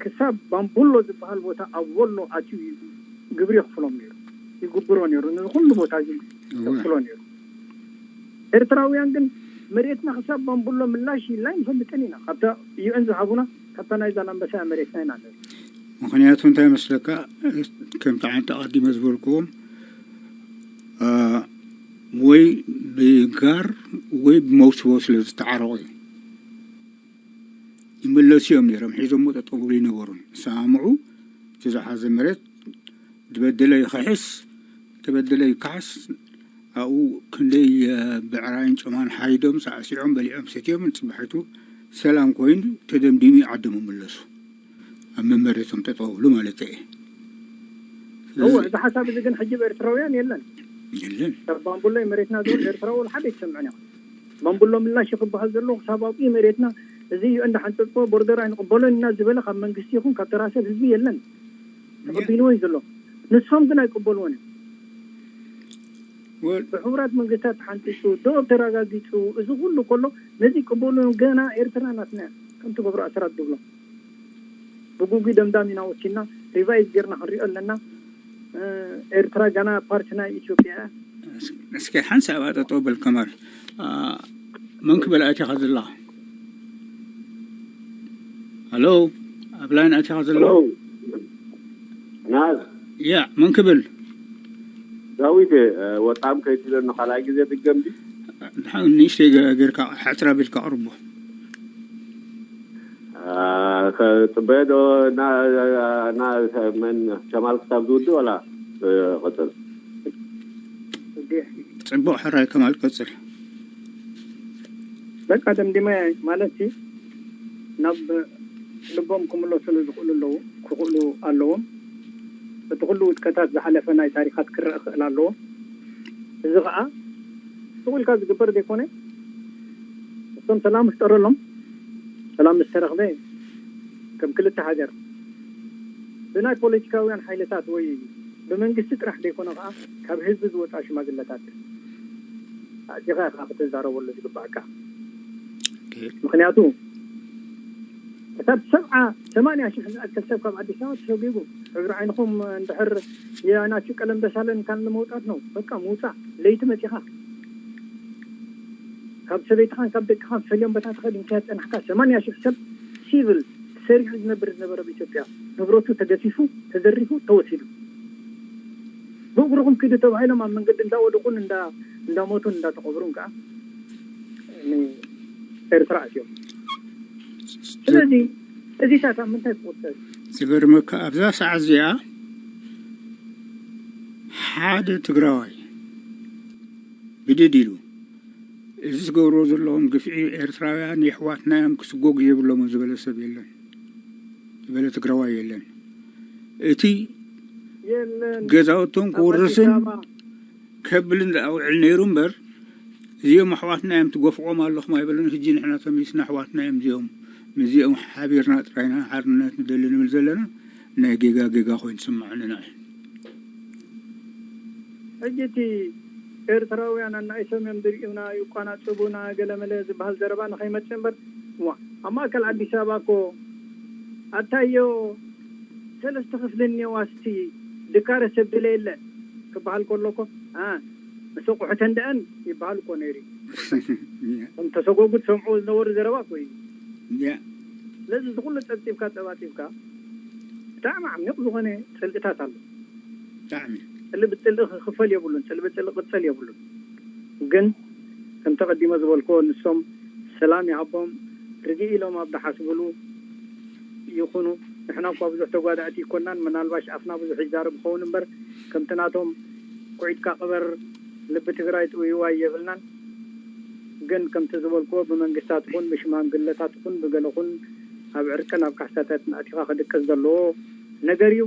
ክሳብ ባምቡሎ ዝበሃል ቦታ ኣብ ወሎ ኣትዩ እዩ ግብሪ የኽፍሎም ነይሩ፣ ይግብሮ ነይሩ። ነዚ ኩሉ ቦታ እዚ የኽፍሎ ነይሩ። ኤርትራውያን ግን መሬትና ክሳብ ባምቡሎ ምላሽ ኢልና ኣይንፈልጥን ኢና። ካብታ ዩ ኤን ዝሃቡና፣ ካብታ ናይ ዛላምበሳ መሬትና ኢና ንብል። ምኽንያቱ እንታይ መስለካ? ከምቲ ዓንተ ኣቐዲመ ዝበልክዎም ወይ ብጋር ወይ ብመውስቦ ስለ ዝተዓረቑ እዩ። ይመለሱ እዮም ነይሮም። ሒዞሞ ጠጠው ብሉ ይነበሩን ሰማምዑ። እቲ ዝሓዘ መሬት ዝበደለ ይኸሕስ፣ ተበደለ ይከሓስ። ኣብኡ ክንደይ ብዕራይን ጮማን ሓይዶም ሳዕሲዖም በሊዖም ሰትዮም፣ ፅባሒቱ ሰላም ኮይኑ ተደምዲሙ ዓዶም ይምለሱ። ኣብ መመሬቶም ጠጠው ብሉ ማለት እየ። እወ፣ እዚ ሓሳብ እዚ ግን ሕጂ ብኤርትራውያን የለን። የለን። ካብ ባምቡሎ መሬትና ዝብል ኤርትራዊ ወላ ሓደ ኣይትሰምዕን ኢኻ። ባምቡሎ ምላሽ ክበሃል ዘለዎ ክሳብ ኣብኡ መሬትና እዚ እዩ እንዳ ሓንፀፅኮ ቦርደር ኣይንቕበሎን ኢና ዝበለ ካብ መንግስቲ ይኹን ካብ ተራ ሰብ ህዝቢ የለን። ተቐቢልዎ እዩ ዘሎ። ንሶም ግን ኣይቅበልዎን እዮም። ወል ብሕቡራት መንግስታት ተሓንፂፁ፣ ዶብ ተረጋጊፁ፣ እዚ ኩሉ ከሎ ነዚ ይቅበሉ ገና ኤርትራ ናትና እያ። ከምቲ ገብሩ ኣስራት ዝብሎ ብጉጉይ ደምዳም ኢና ወሲድና፣ ሪቫይዝ ጌርና ክንሪኦ ኣለና። ኤርትራ ገና ፓርቲ ናይ ኢትዮጵያ እያ። እስኪ ሓንሳብ ኣጠጠው በል ከማል። መን ክበል ኣቲኻ ዘለኻ? ሃሎ፣ ኣብ ላይን ኣቲኻ ዘለኻ? ናዝ ያ፣ መን ክብል? ዳዊት፣ ወጣም ከይትብለኒ ካልኣይ ግዜ ድገም ድዩ? ድሓን ንእሽተይ ገ- ጌርካ ሕፅር ኣቢልካ ኣቕርቦ። ከፅበዮ ዶ? እና እና መን ከማል ክሳብ ዝውድእ ወላ ቅፅል? ፅቡቕ ሕራይ ከማል ቀፅል። በቃ ደምዲመ ማለት ሲ ናብ ልቦም ክምለሱሉ ዝኽእሉ ኣለዉ፣ ክኽእሉ ኣለዎም። እቲ ኩሉ ውድቀታት ዝሓለፈ ናይ ታሪኻት ክረአ ክእል ኣለዎ። እዚ ከዓ ስቕ ኢልካ ዝግበር ዘይኮነ እቶም ሰላም ዝጠረሎም ሰላም ምስ ተረኽበ ከም ክልተ ሃገር ብናይ ፖለቲካውያን ሓይልታት ወይ ብመንግስቲ ጥራሕ ዘይኮነ ከዓ ካብ ህዝቢ ዝወፃ ሽማግለታት ኣዚኻ ኢኻ ክትዛረበሉ ዝግባእካ። ምክንያቱ እሳብ ሰብዓ ሰማንያ ሽሕ ዝኣክል ሰብ ካብ ኣዲስ ኣበባ ተሰጒጉ ሕብሪ ዓይንኹም እንድሕር የናችሁ ቀለም በሳለን ካልን መውጣት ነው። በቃ ምውፃእ ለይቲ መፂኻ ካብ ሰበይትኻን ካብ ደቅኻን ፈልዮም በታ ትኸድ እንከያ ፀናሕካ ሰማንያ ሽሕ ሰብ ሲቪል ሰሪሑ ዝነብር ዝነበረ ኣብ ኢትዮጵያ ንብረቱ ተገፊፉ ተዘሪፉ ተወሲዱ። ብእግርኹም ኪዱ ተባሂሎም ኣብ መንገዲ እንዳወደቁን እንዳ እንዳሞቱን እንዳተቐብሩን ከዓ ንኤርትራ ኣትዮም። ስለዚ እዚታት ኣብ ምንታይ ክቁፀር? ዝገርመካ ኣብዛ ሰዓት እዚኣ ሓደ ትግራዋይ ብድድ ኢሉ እዚ ዝገብርዎ ዘለዎም ግፍዒ ኤርትራውያን የሕዋትና እዮም ክስጎጉ የብሎምን ዝበለ ሰብ የለን፣ ዝበለ ትግራዋይ የለን። እቲ የለን ገዛውቶም ኣብ ኣዲስ ክውርስን ኣበባ ከብልን ዝኣውዕል ነይሩ እምበር እዚኦም ኣሕዋትና እዮም ትገፍቖም ኣለኹም ኣይበሉን። ሕጂ ንሕና ተመሊስና ኣሕዋትና እዮም እዚኦም፣ ምስዚኦም ሓቢርና ጥራይና ሓርነት ንደሊ ንብል ዘለና ናይ ጌጋ ጌጋ ኮይኑ ዝስምዓንና እዩ። ሕጂ እቲ ኤርትራውያን ኣናእሶም እዮም ዝርእዩና ይቋናጽቡና ገለመለ ዝበሃል ዘረባ ንኸይመጽእ እምበር እዋ ኣብ ማእከል ኣዲስ ኣበባ እኮ ኣታዮ ሰለስተ ክፍሊ እኒኦ ዋስቲ ድካረ ሰብ ድለ የለ ክበሃል ከሎ እኮ አ መሰቁሕተን ደአን ይበሃል እኮ ነይሩ እዩ። እቶም ተሰጎጉ ዝሰምዑ ዝነበሩ ዘረባ እኮ እዩ። ያ ስለዚ እዚ ኩሉ ጸብጺብካ ጸባጺብካ ብጣዕሚ ዓሚቕ ዝኾነ ጽልእታት ኣሎ። ብጣዕሚ ጽልኢ ብጽልኢ ክኽፈል የብሉን፣ ጽልኢ ብጽልኢ ክቅጸል የብሉን። ግን ከምቲ ቀዲመ ዝበልክዎ ንሶም ሰላም ይሃቦም ርግእ ኢሎም ኣብ ዝሓስብሉ ይኹኑ። ንሕና እኳ ብዙሕ ተጓዳእቲ ይኮናን፣ ምናልባሽ ኣፍና ብዙሕ ይዛረብ ይኸውን እምበር ከምቲ ናቶም ኩዒትካ ቅበር ልቢ ትግራይ ጥውይዋይ የብልናን። ግን ከምቲ ዝበልክዎ ብመንግስታት ይኹን ብሽማግለታት ይኹን ብገለ ይኹን ኣብ ዕርቅን ኣብ ካሕሳታትን ኣቲኻ ክድቅስ ዘለዎ ነገር እዩ።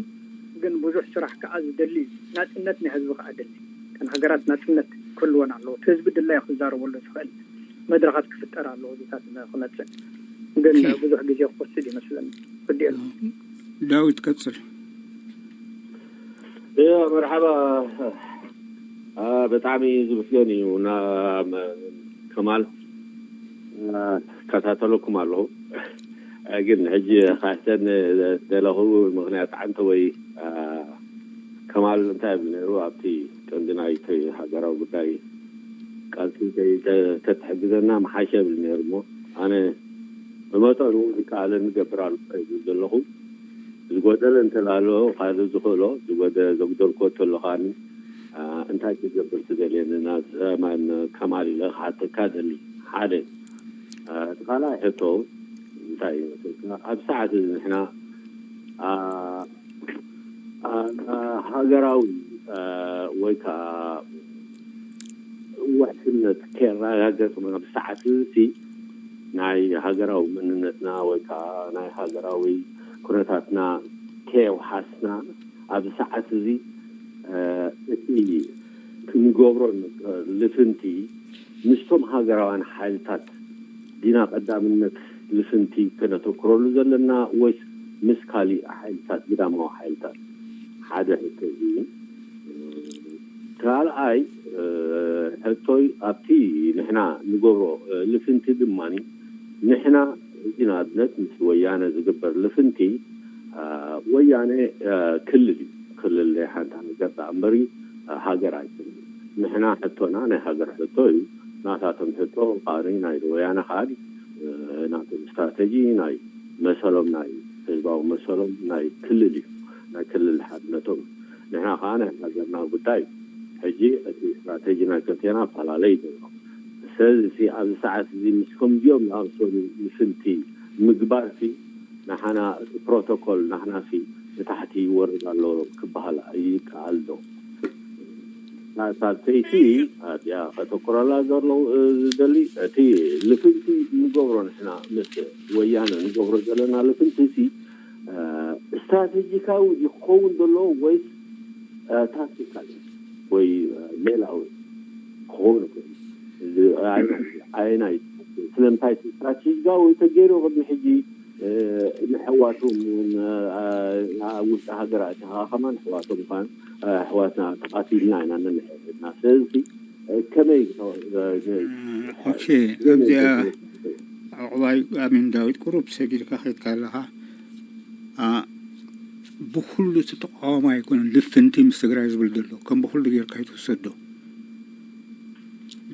ግን ብዙሕ ስራሕ ከዓ ዝደሊ እዩ። ናፅነት ናይ ህዝቢ ከዓ ደሊ። እተን ሃገራት ናፅነት ክህልወን ኣለዎ። እቲ ህዝቢ ድላዩ ክዛረበሉ ዝኽእል መድረኻት ክፍጠር ኣለዎ። እዚታት ክመፅእ ግን ኦኬ። ብዙሕ ግዜ ክወስድ ይመስለኒ። ክዲኤሉ ዳዊት ቀጽል። እያ መርሓባ። አ፣ ብጣዕሚ ዝምስገን እዩ እና ከማል አ፣ ከታተለኩም ኣለኹ። ግን ሕጂ ካሕተን ደለኹ ምኽንያት ዓንተ ወይ ከማል እንታይ ብ ነሩ ኣብቲ ቀንዲ ናይቲ ሃገራዊ ጉዳይ ቃልሲ ተትሕግዘና መሓሸ ብል ነሩ። ሞ ኣነ ብመጠኑ ዝከኣለ ንገብር ኣሎ ይብል ዘለኹ። ዝጎደለ እንተላሎ ካልእ ዝኽእሎ ዘጉደልኮ ተለኻኒ እንታይ ክገብር ትደልየኒ ናብ ከማል ኢለ ክሓተካ ደሊ። ሓደ እቲ ካልኣይ ሕቶ እንታይ ይመስልካ? ኣብ ሰዓት እዚ ንሕና ሃገራዊ ወይ ከዓ ውሕስነት ከረጋገጽ ኣብ ሰዓት እዚ ናይ ሃገራዊ መንነትና ወይ ከዓ ናይ ሃገራዊ ኩነታትና ከየውሓስና ኣብ ሰዓት እዚ እቲ ክንገብሮ ልፍንቲ ምስቶም ሃገራውያን ሓይልታት ዲና ቀዳምነት ልፍንቲ ከነተኩረሉ ዘለና ወይስ ምስ ካሊእ ሓይልታት ግዳማዊ ሓይልታት? ሓደ ሕቶ እዚ። ካልኣይ ሕቶይ ኣብቲ ንሕና ንገብሮ ልፍንቲ ድማ ንሕና እዚ ንኣብነት ምስ ወያነ ዝግበር ልፍንቲ ወያነ ክልል እዩ። ክልል ናይ ሓንቲ ሃገር ደኣ እምበር ሃገር ኣይኮነን። ንሕና ሕቶና ናይ ሃገር ሕቶ እዩ። ናታቶም ሕቶ ካሪ ናይ ወያነ ካል ናቶም ስትራተጂ ናይ መሰሎም ናይ ህዝባዊ መሰሎም ናይ ክልል እዩ። ናይ ክልል ሓድነቶም ንሕና ከዓ ናይ ሃገርና ጉዳይ እዩ። ሕጂ እቲ ስትራተጂ ናይ ክልቴና ኣፈላለይ ዘሎ። ስለዚ ኣብዚ ሰዓት እዚ ምስ ከምዚኦም ዝኣምሰሉ ልፍንቲ ምግባርሲ ንሓና እቲ ፕሮቶኮል ናህናሲ ንታሕቲ ይወርድ ኣሎ ክበሃል ይከኣል ዶ? ሳልሰይቲ ኣያ ከተኩረላ ዘሎ ዝደሊ እቲ ልፍንቲ ንገብሮ ንሕና ምስ ወያነ ንገብሮ ዘለና ልፍንቲ ሲ ስትራቴጂካዊ ክኸውን ዘሎ ወይስ ታክቲካል ወይ ሜላዊ ክኸውን ይኽእል? ኣይናይ ስለምንታይ ስትራቴጂካዊ ተገይሩ ቅድሚ ሕጂ ንሕዋቶም እውን ኣብ ውሽጢ ሃገር ኣእቲኻ ከማን ሕዋቶም ኳን ሕዋትና ተቃቲልና ኢና ነንሕድና ስለዚ ከመይ ኦኬ ኣብዚኣ ዕቁባይ ኣሚን ዳዊት ቁሩብ ሰጊድካ ከድካ ኣለኻ ብኩሉ እቲ ተቃዋማ ኣይኮነን ልፍንቲ ምስ ትግራይ ዝብል ዘሎ ከም ብኩሉ ጌርካ ይትወሰዶ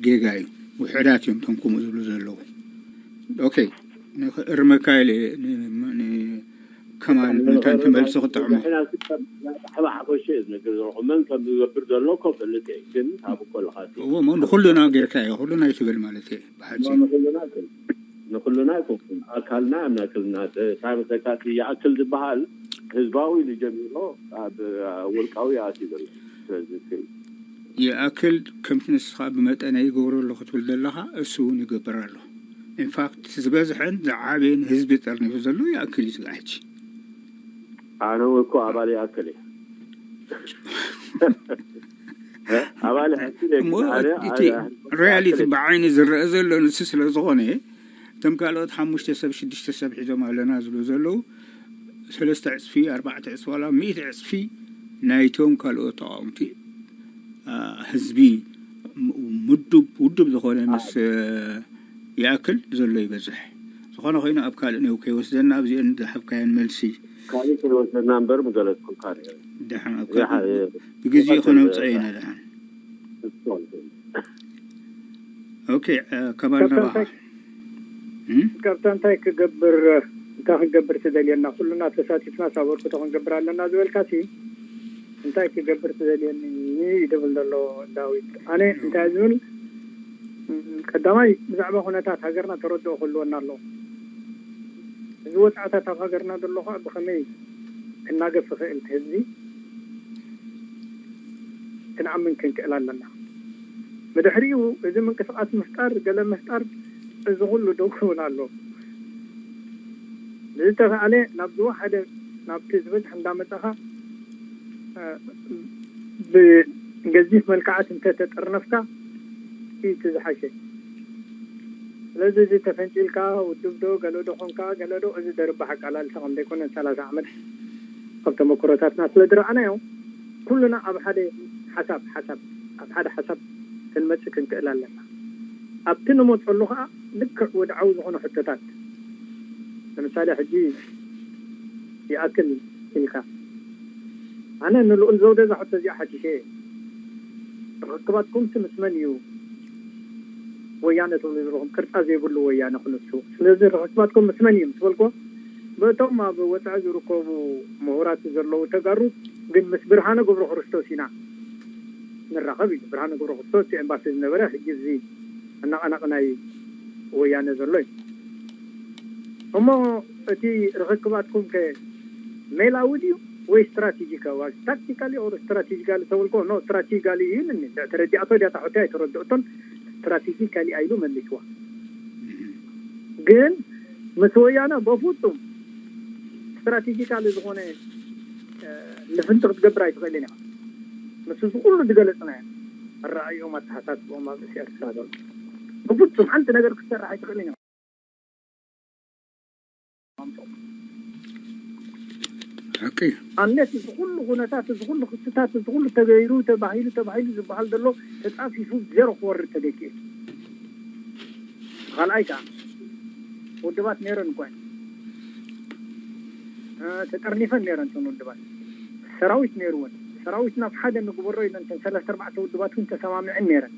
ጌጋ እዩ ውሕዳት እዮም ቶም ከምኡ ዝብሉ ዘለዉ ኦኬ እርመካ ኢለ ከማል መታን ተመልሶ ክጥዕሞ ሓፈሽ ዝነግር ዘለኹ መን ከም ዝገብር ዘሎ ኮ ፈልጥ ግን ካብ ኮልኻት እሞ ንኩሉና ጌርካ እዩ ኩሉና ይትብል ማለት እዩ ብሓፂ ንኩሉና ንኩሉና ይኮንኩን ኣካልና እምነክልና ሳመሰካት ይኣክል ዝበሃል ህዝባዊ ኢሉ ጀሚሮ ኣብ ውልቃዊ ኣትዩ ዘሎ ስለዚ ይኣክል ከምቲ ንስኻ ብመጠነይ ይገብሮ ኣለኹ ትብል ዘለኻ እሱ እውን ይገብር ኣሎ ኢንፋክት ዝበዝሐን ዝዓበየን ህዝቢ ጠርኒፉ ዘሎ ይኣክል እዩ ስጋሕጂ ኣነ እኮ ኣባል ይኣክል እየ ኣባል ይኣክል እየ እሞ እቲ ሪያሊቲ ብዓይኒ ዝረአ ዘሎ ንሱ ስለ ዝኾነ እቶም ካልኦት ሓሙሽተ ሰብ ሽዱሽተ ሰብ ሒዞም ኣለና ዝብሉ ዘለዉ ሰለስተ ዕፅፊ ኣርባዕተ ዕፅፊ ዋላ ሚእቲ ዕፅፊ ናይቶም ካልኦት ተቃወምቲ ህዝቢ ምዱብ ውዱብ ዝኾነ ምስ ይኣክል ዘሎ ይበዝሕ ዝኾነ ኮይኑ ኣብ ካልእ ነው ከይወስደና ኣብዚአን ዝሓብካየን መልሲ ካልእ ከይወስደና እምበር ምገለጽኩልካ ደሓን ኣብ ካልእ ብግዜ ይኾነ ውፅአ ኢና ደሓን ኦኬ ከማል ነባኻ ካብታ እንታይ ክገብር እንታይ ክንገብር ትደልየና ኩሉና ተሳቲፍና ሳበርክቶ ክንገብር ኣለና ዝበልካ ሲ እንታይ ክገብር ትደልየኒ እዩ ድብል ዘሎ ዳዊት ኣነ እንታይ ዝብል ቀዳማይ ብዛዕባ ኩነታት ሃገርና ተረድኦ ክህልወና ኣለዎ እዚ ወፃዕታት ኣብ ሃገርና ዘሎ ከዓ ብከመይ ክናገፍ ይኽእል ህዝቢ ክንኣምን ክንክእል ኣለና ብድሕሪኡ እዚ ምንቅስቃስ ምፍጣር ገለ ምፍጣር እዚ ኩሉ ደው ክብል ኣሎ ብዝተኸኣለ ናብ ዝወሓደ ናብቲ ዝበዝሕ እንዳመፀኻ ብገዚፍ መልክዓት እንተተጠርነፍካ እቲ ዝሓሸ ስለዚ እዚ ተፈንጪልካ ውድብ ዶ ገለ ዶ ኮንካ ገለ ዶ እዚ ደርባሕ ኣቃላልሳ ከም ዘይኮነ ሰላሳ ዓመት ካብ ተመክሮታትና ስለ ዝረኣናዮ ኩሉና ኣብ ሓደ ሓሳብ ሓሳብ ኣብ ሓደ ሓሳብ ክንመፅእ ክንክእል ኣለና ኣብቲ ንመፀሉ ከዓ ልክዕ ወድዓዊ ዝኾነ ሕቶታት ንምሳሌ ሕጂ ይኣክል ኢልካ፣ ኣነ ንልኡል ዘውደ እዛ ሕቶ እዚኣ ሓቲሸ እየ። ርኽክባትኩምሲ ምስ መን እዩ ወያነ ትብሉ ዘለኹም? ቅርጻ ዘይብሉ ወያነ ክንሱ። ስለዚ ርኽክባትኩም ምስ መን እዩ ምስ በልኮ፣ በቶም ኣብ ወጻኢ ዝርከቡ ምሁራት ዘለዉ ተጋሩ፣ ግን ምስ ብርሃነ ገብረ ክርስቶስ ኢና ንራኸብ ኢሉ። ብርሃነ ገብረ ክርስቶስ እቲ ኤምባሲ ዝነበረ፣ ሕጂ እዚ ኣናቓናቕ ናይ ወያነ ዘሎ እዩ። እሞ እቲ ርኽክባትኩም ከ ሜላዊ ድዩ ወይ ስትራቴጂካዊ? ታክቲካሊ ኦር ስትራቴጂካሊ ተበልኮ፣ ኖ፣ ስትራቴጂካሊ እዩ ኢሉኒ። ተረዲኣቶ ድያ ታሕቲ ኣይተረድእቶን። ስትራቴጂካሊ ኣይሉ መሊስዋ። ግን ምስ ወያነ በፍጹም ስትራቴጂካሊ ዝኾነ፣ እ፣ ልፍንቲ ክትገብር ኣይትኽእልን ኢኻ። ምስ እዚ ኩሉ ዝገለጽናዮ ኣረኣእዮም ኣተሓሳስቦም ኣብ ርእሲ ኤርትራ ዘሎ፣ ብፍጹም ሓንቲ ነገር ክትሰርሕ ኣይትኽእልን ኢኻ። ሓቂ እዩ። ኣነት እዚ ኩሉ ኩነታት፣ እዚ ኩሉ ክስታት፣ እዚ ኩሉ ተገይሩ፣ ተባሂሉ፣ ተባሂሉ ዝበሃል ዘሎ ተጻፊፉ ዜሮ ክወርድ ተገይሩ። ካልኣይ ከዓ ውድባት ነይረን እኳ እየን። እ፣ ተጠርኒፈን ነይረን እተን ውድባት። ሰራዊት ነይርወን። ሰራዊት ናብ ሓደ ንግበሮ ኢለን እተን ሰለስተ ኣርባዕተ ውድባት እውን ተሰማሚዐን ነይረን።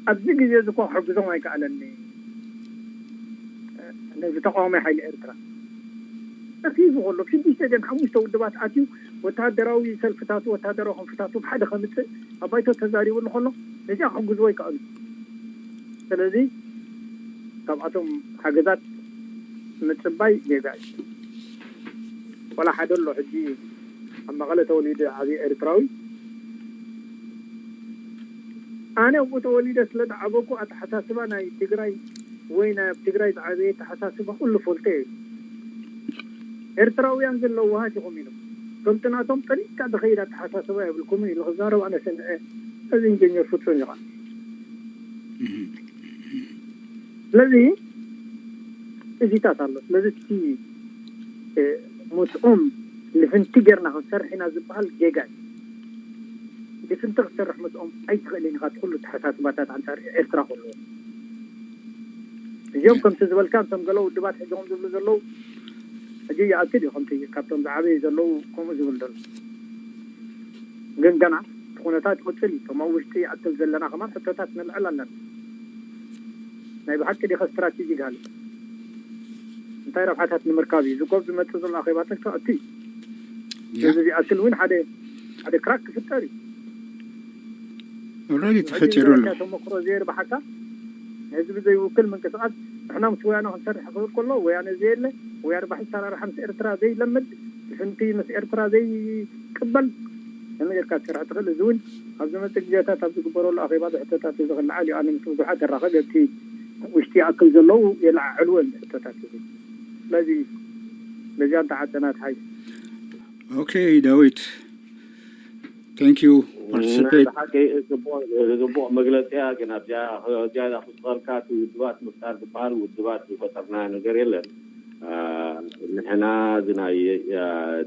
ኣብዚ ግዜ እዚ እኳ ክሕግዞም ኣይከኣለን። ነዚ ተቃዋማይ ሓይሊ ኤርትራ ጠፊኡ ከሎ፣ ሽዱሽተ ድን ሓሙሽተ ውድባት ኣትዩ፣ ወተሃደራዊ ሰልፍታቱ፣ ወተሃደራዊ ክንፍታቱ ብሓደ ከምጽእ ኣብ ባይቶ ተዛሪቡሉ ከሎ፣ ነዚኣ ክሕግዝዎ ይከኣሉ። ስለዚ ካብኣቶም ሓገዛት ምጽባይ ጌጋ እዩ። ቆላ ሓደ ኣሎ ሕጂ ኣብ መቐለ ተወሊዱ ዓብዪ ኤርትራዊ፣ ኣነ ኣብኡ ተወሊደ ስለ ዝዓበኩ ኣተሓሳስባ ናይ ትግራይ ወይ ናይ ኣብ ትግራይ ዝዓበየ ኣተሓሳስባ ኩሉ ፈልጦ እዩ። ኤርትራውያን ግን ለዋሃት ኢኹም ኢሎም፣ ከምቲ ናቶም ጠሊቕካ ዝኸይድ ኣተሓሳስባ የብልኩምን ኢሉ ክዛረብ ኣነ ሰሚዐ። እዚ ኢንጀነር ፍጹም እዩ። ስለዚ እዚታት ኣሎ። ስለዚ እቲ፣ እ፣ ምስኦም ልፍንቲ ጌርና ክንሰርሕ ኢና ዝበሃል ጌጋ እዩ። ልፍንቲ ክትሰርሕ ምስኦም ኣይትኽእልን ኢኻ፣ እቲ ኩሉ ተሓሳስባታት ኣንጻር ኤርትራ ከለዉ። እዚኦም ከምቲ ዝበልካ፣ እቶም ገለ ውድባት ሕዞም ዝብሉ ዘለዉ፣ ሕጂ ይኣክል እዩ፣ ከምቲ ካብቶም ዝዓበዩ ዘለዉ ከምኡ ዝብል ዘሎ። ግን ገና እቲ ኩነታት ይቕጽል እዩ። እቶም ኣብ ውሽጢ ይኣክል ዘለና ከማን ሕቶታት ነልዕል ኣለና። ናይ ብሓቂ ዲኸ ስትራቴጂ ጋል እንታይ ረብሓታት ንምርካብ እዩ? ዝጎብ ዝመጽእ ዘሎ ኣኼባታት ክኣቱ እዩ። ያ እዚ ዝኣክል እውን ሓደ ሓደ ክራክ ክፍጠር እዩ። ኦልሬዲ ተፈጢሩ ኣሎ። ተመክሮ ዘይርብሓካ ንህዝቢ ዘይውክል ምንቅስቃስ፣ ንሕና ምስ ወያነ ክንሰርሕ ክብል ከሎ ወያነ ዘየለ ወይ ኣርባሒ ኣሰራርሓ ምስ ኤርትራ ዘይለምድ፣ ሽንቲ ምስ ኤርትራ ዘይቅበል ከመይ ጌርካ ክትሰርሕ ትኽእል? እዚ እውን ኣብ ዝመጽእ ግዜታት ኣብ ዝግበረሉ ኣኼባ ብሕቶታት እዚ ክለዓል እዩ። ኣነ ምስ ብዙሓት እራኸብ፣ ኣብቲ ውሽጢ ይኣክል ዘለዉ የለዓዕልዎ እዮም ብሕቶታት እዚ። ስለዚ በዚኣ እንተዓጸና ትሓይሽ። ኦኬ ዳዊት፣ thank you ናይ participate። ብሓቂ ጽቡቕ ጽቡቕ መግለጺ እያ። ግን ኣብዚኣ ዝያዳ ክስቐልካ እቲ ውድባት ምፍጣር ዝበሃል ውድባት ዝፈጠርና ነገር የለን። ንሕና እዚ ናይ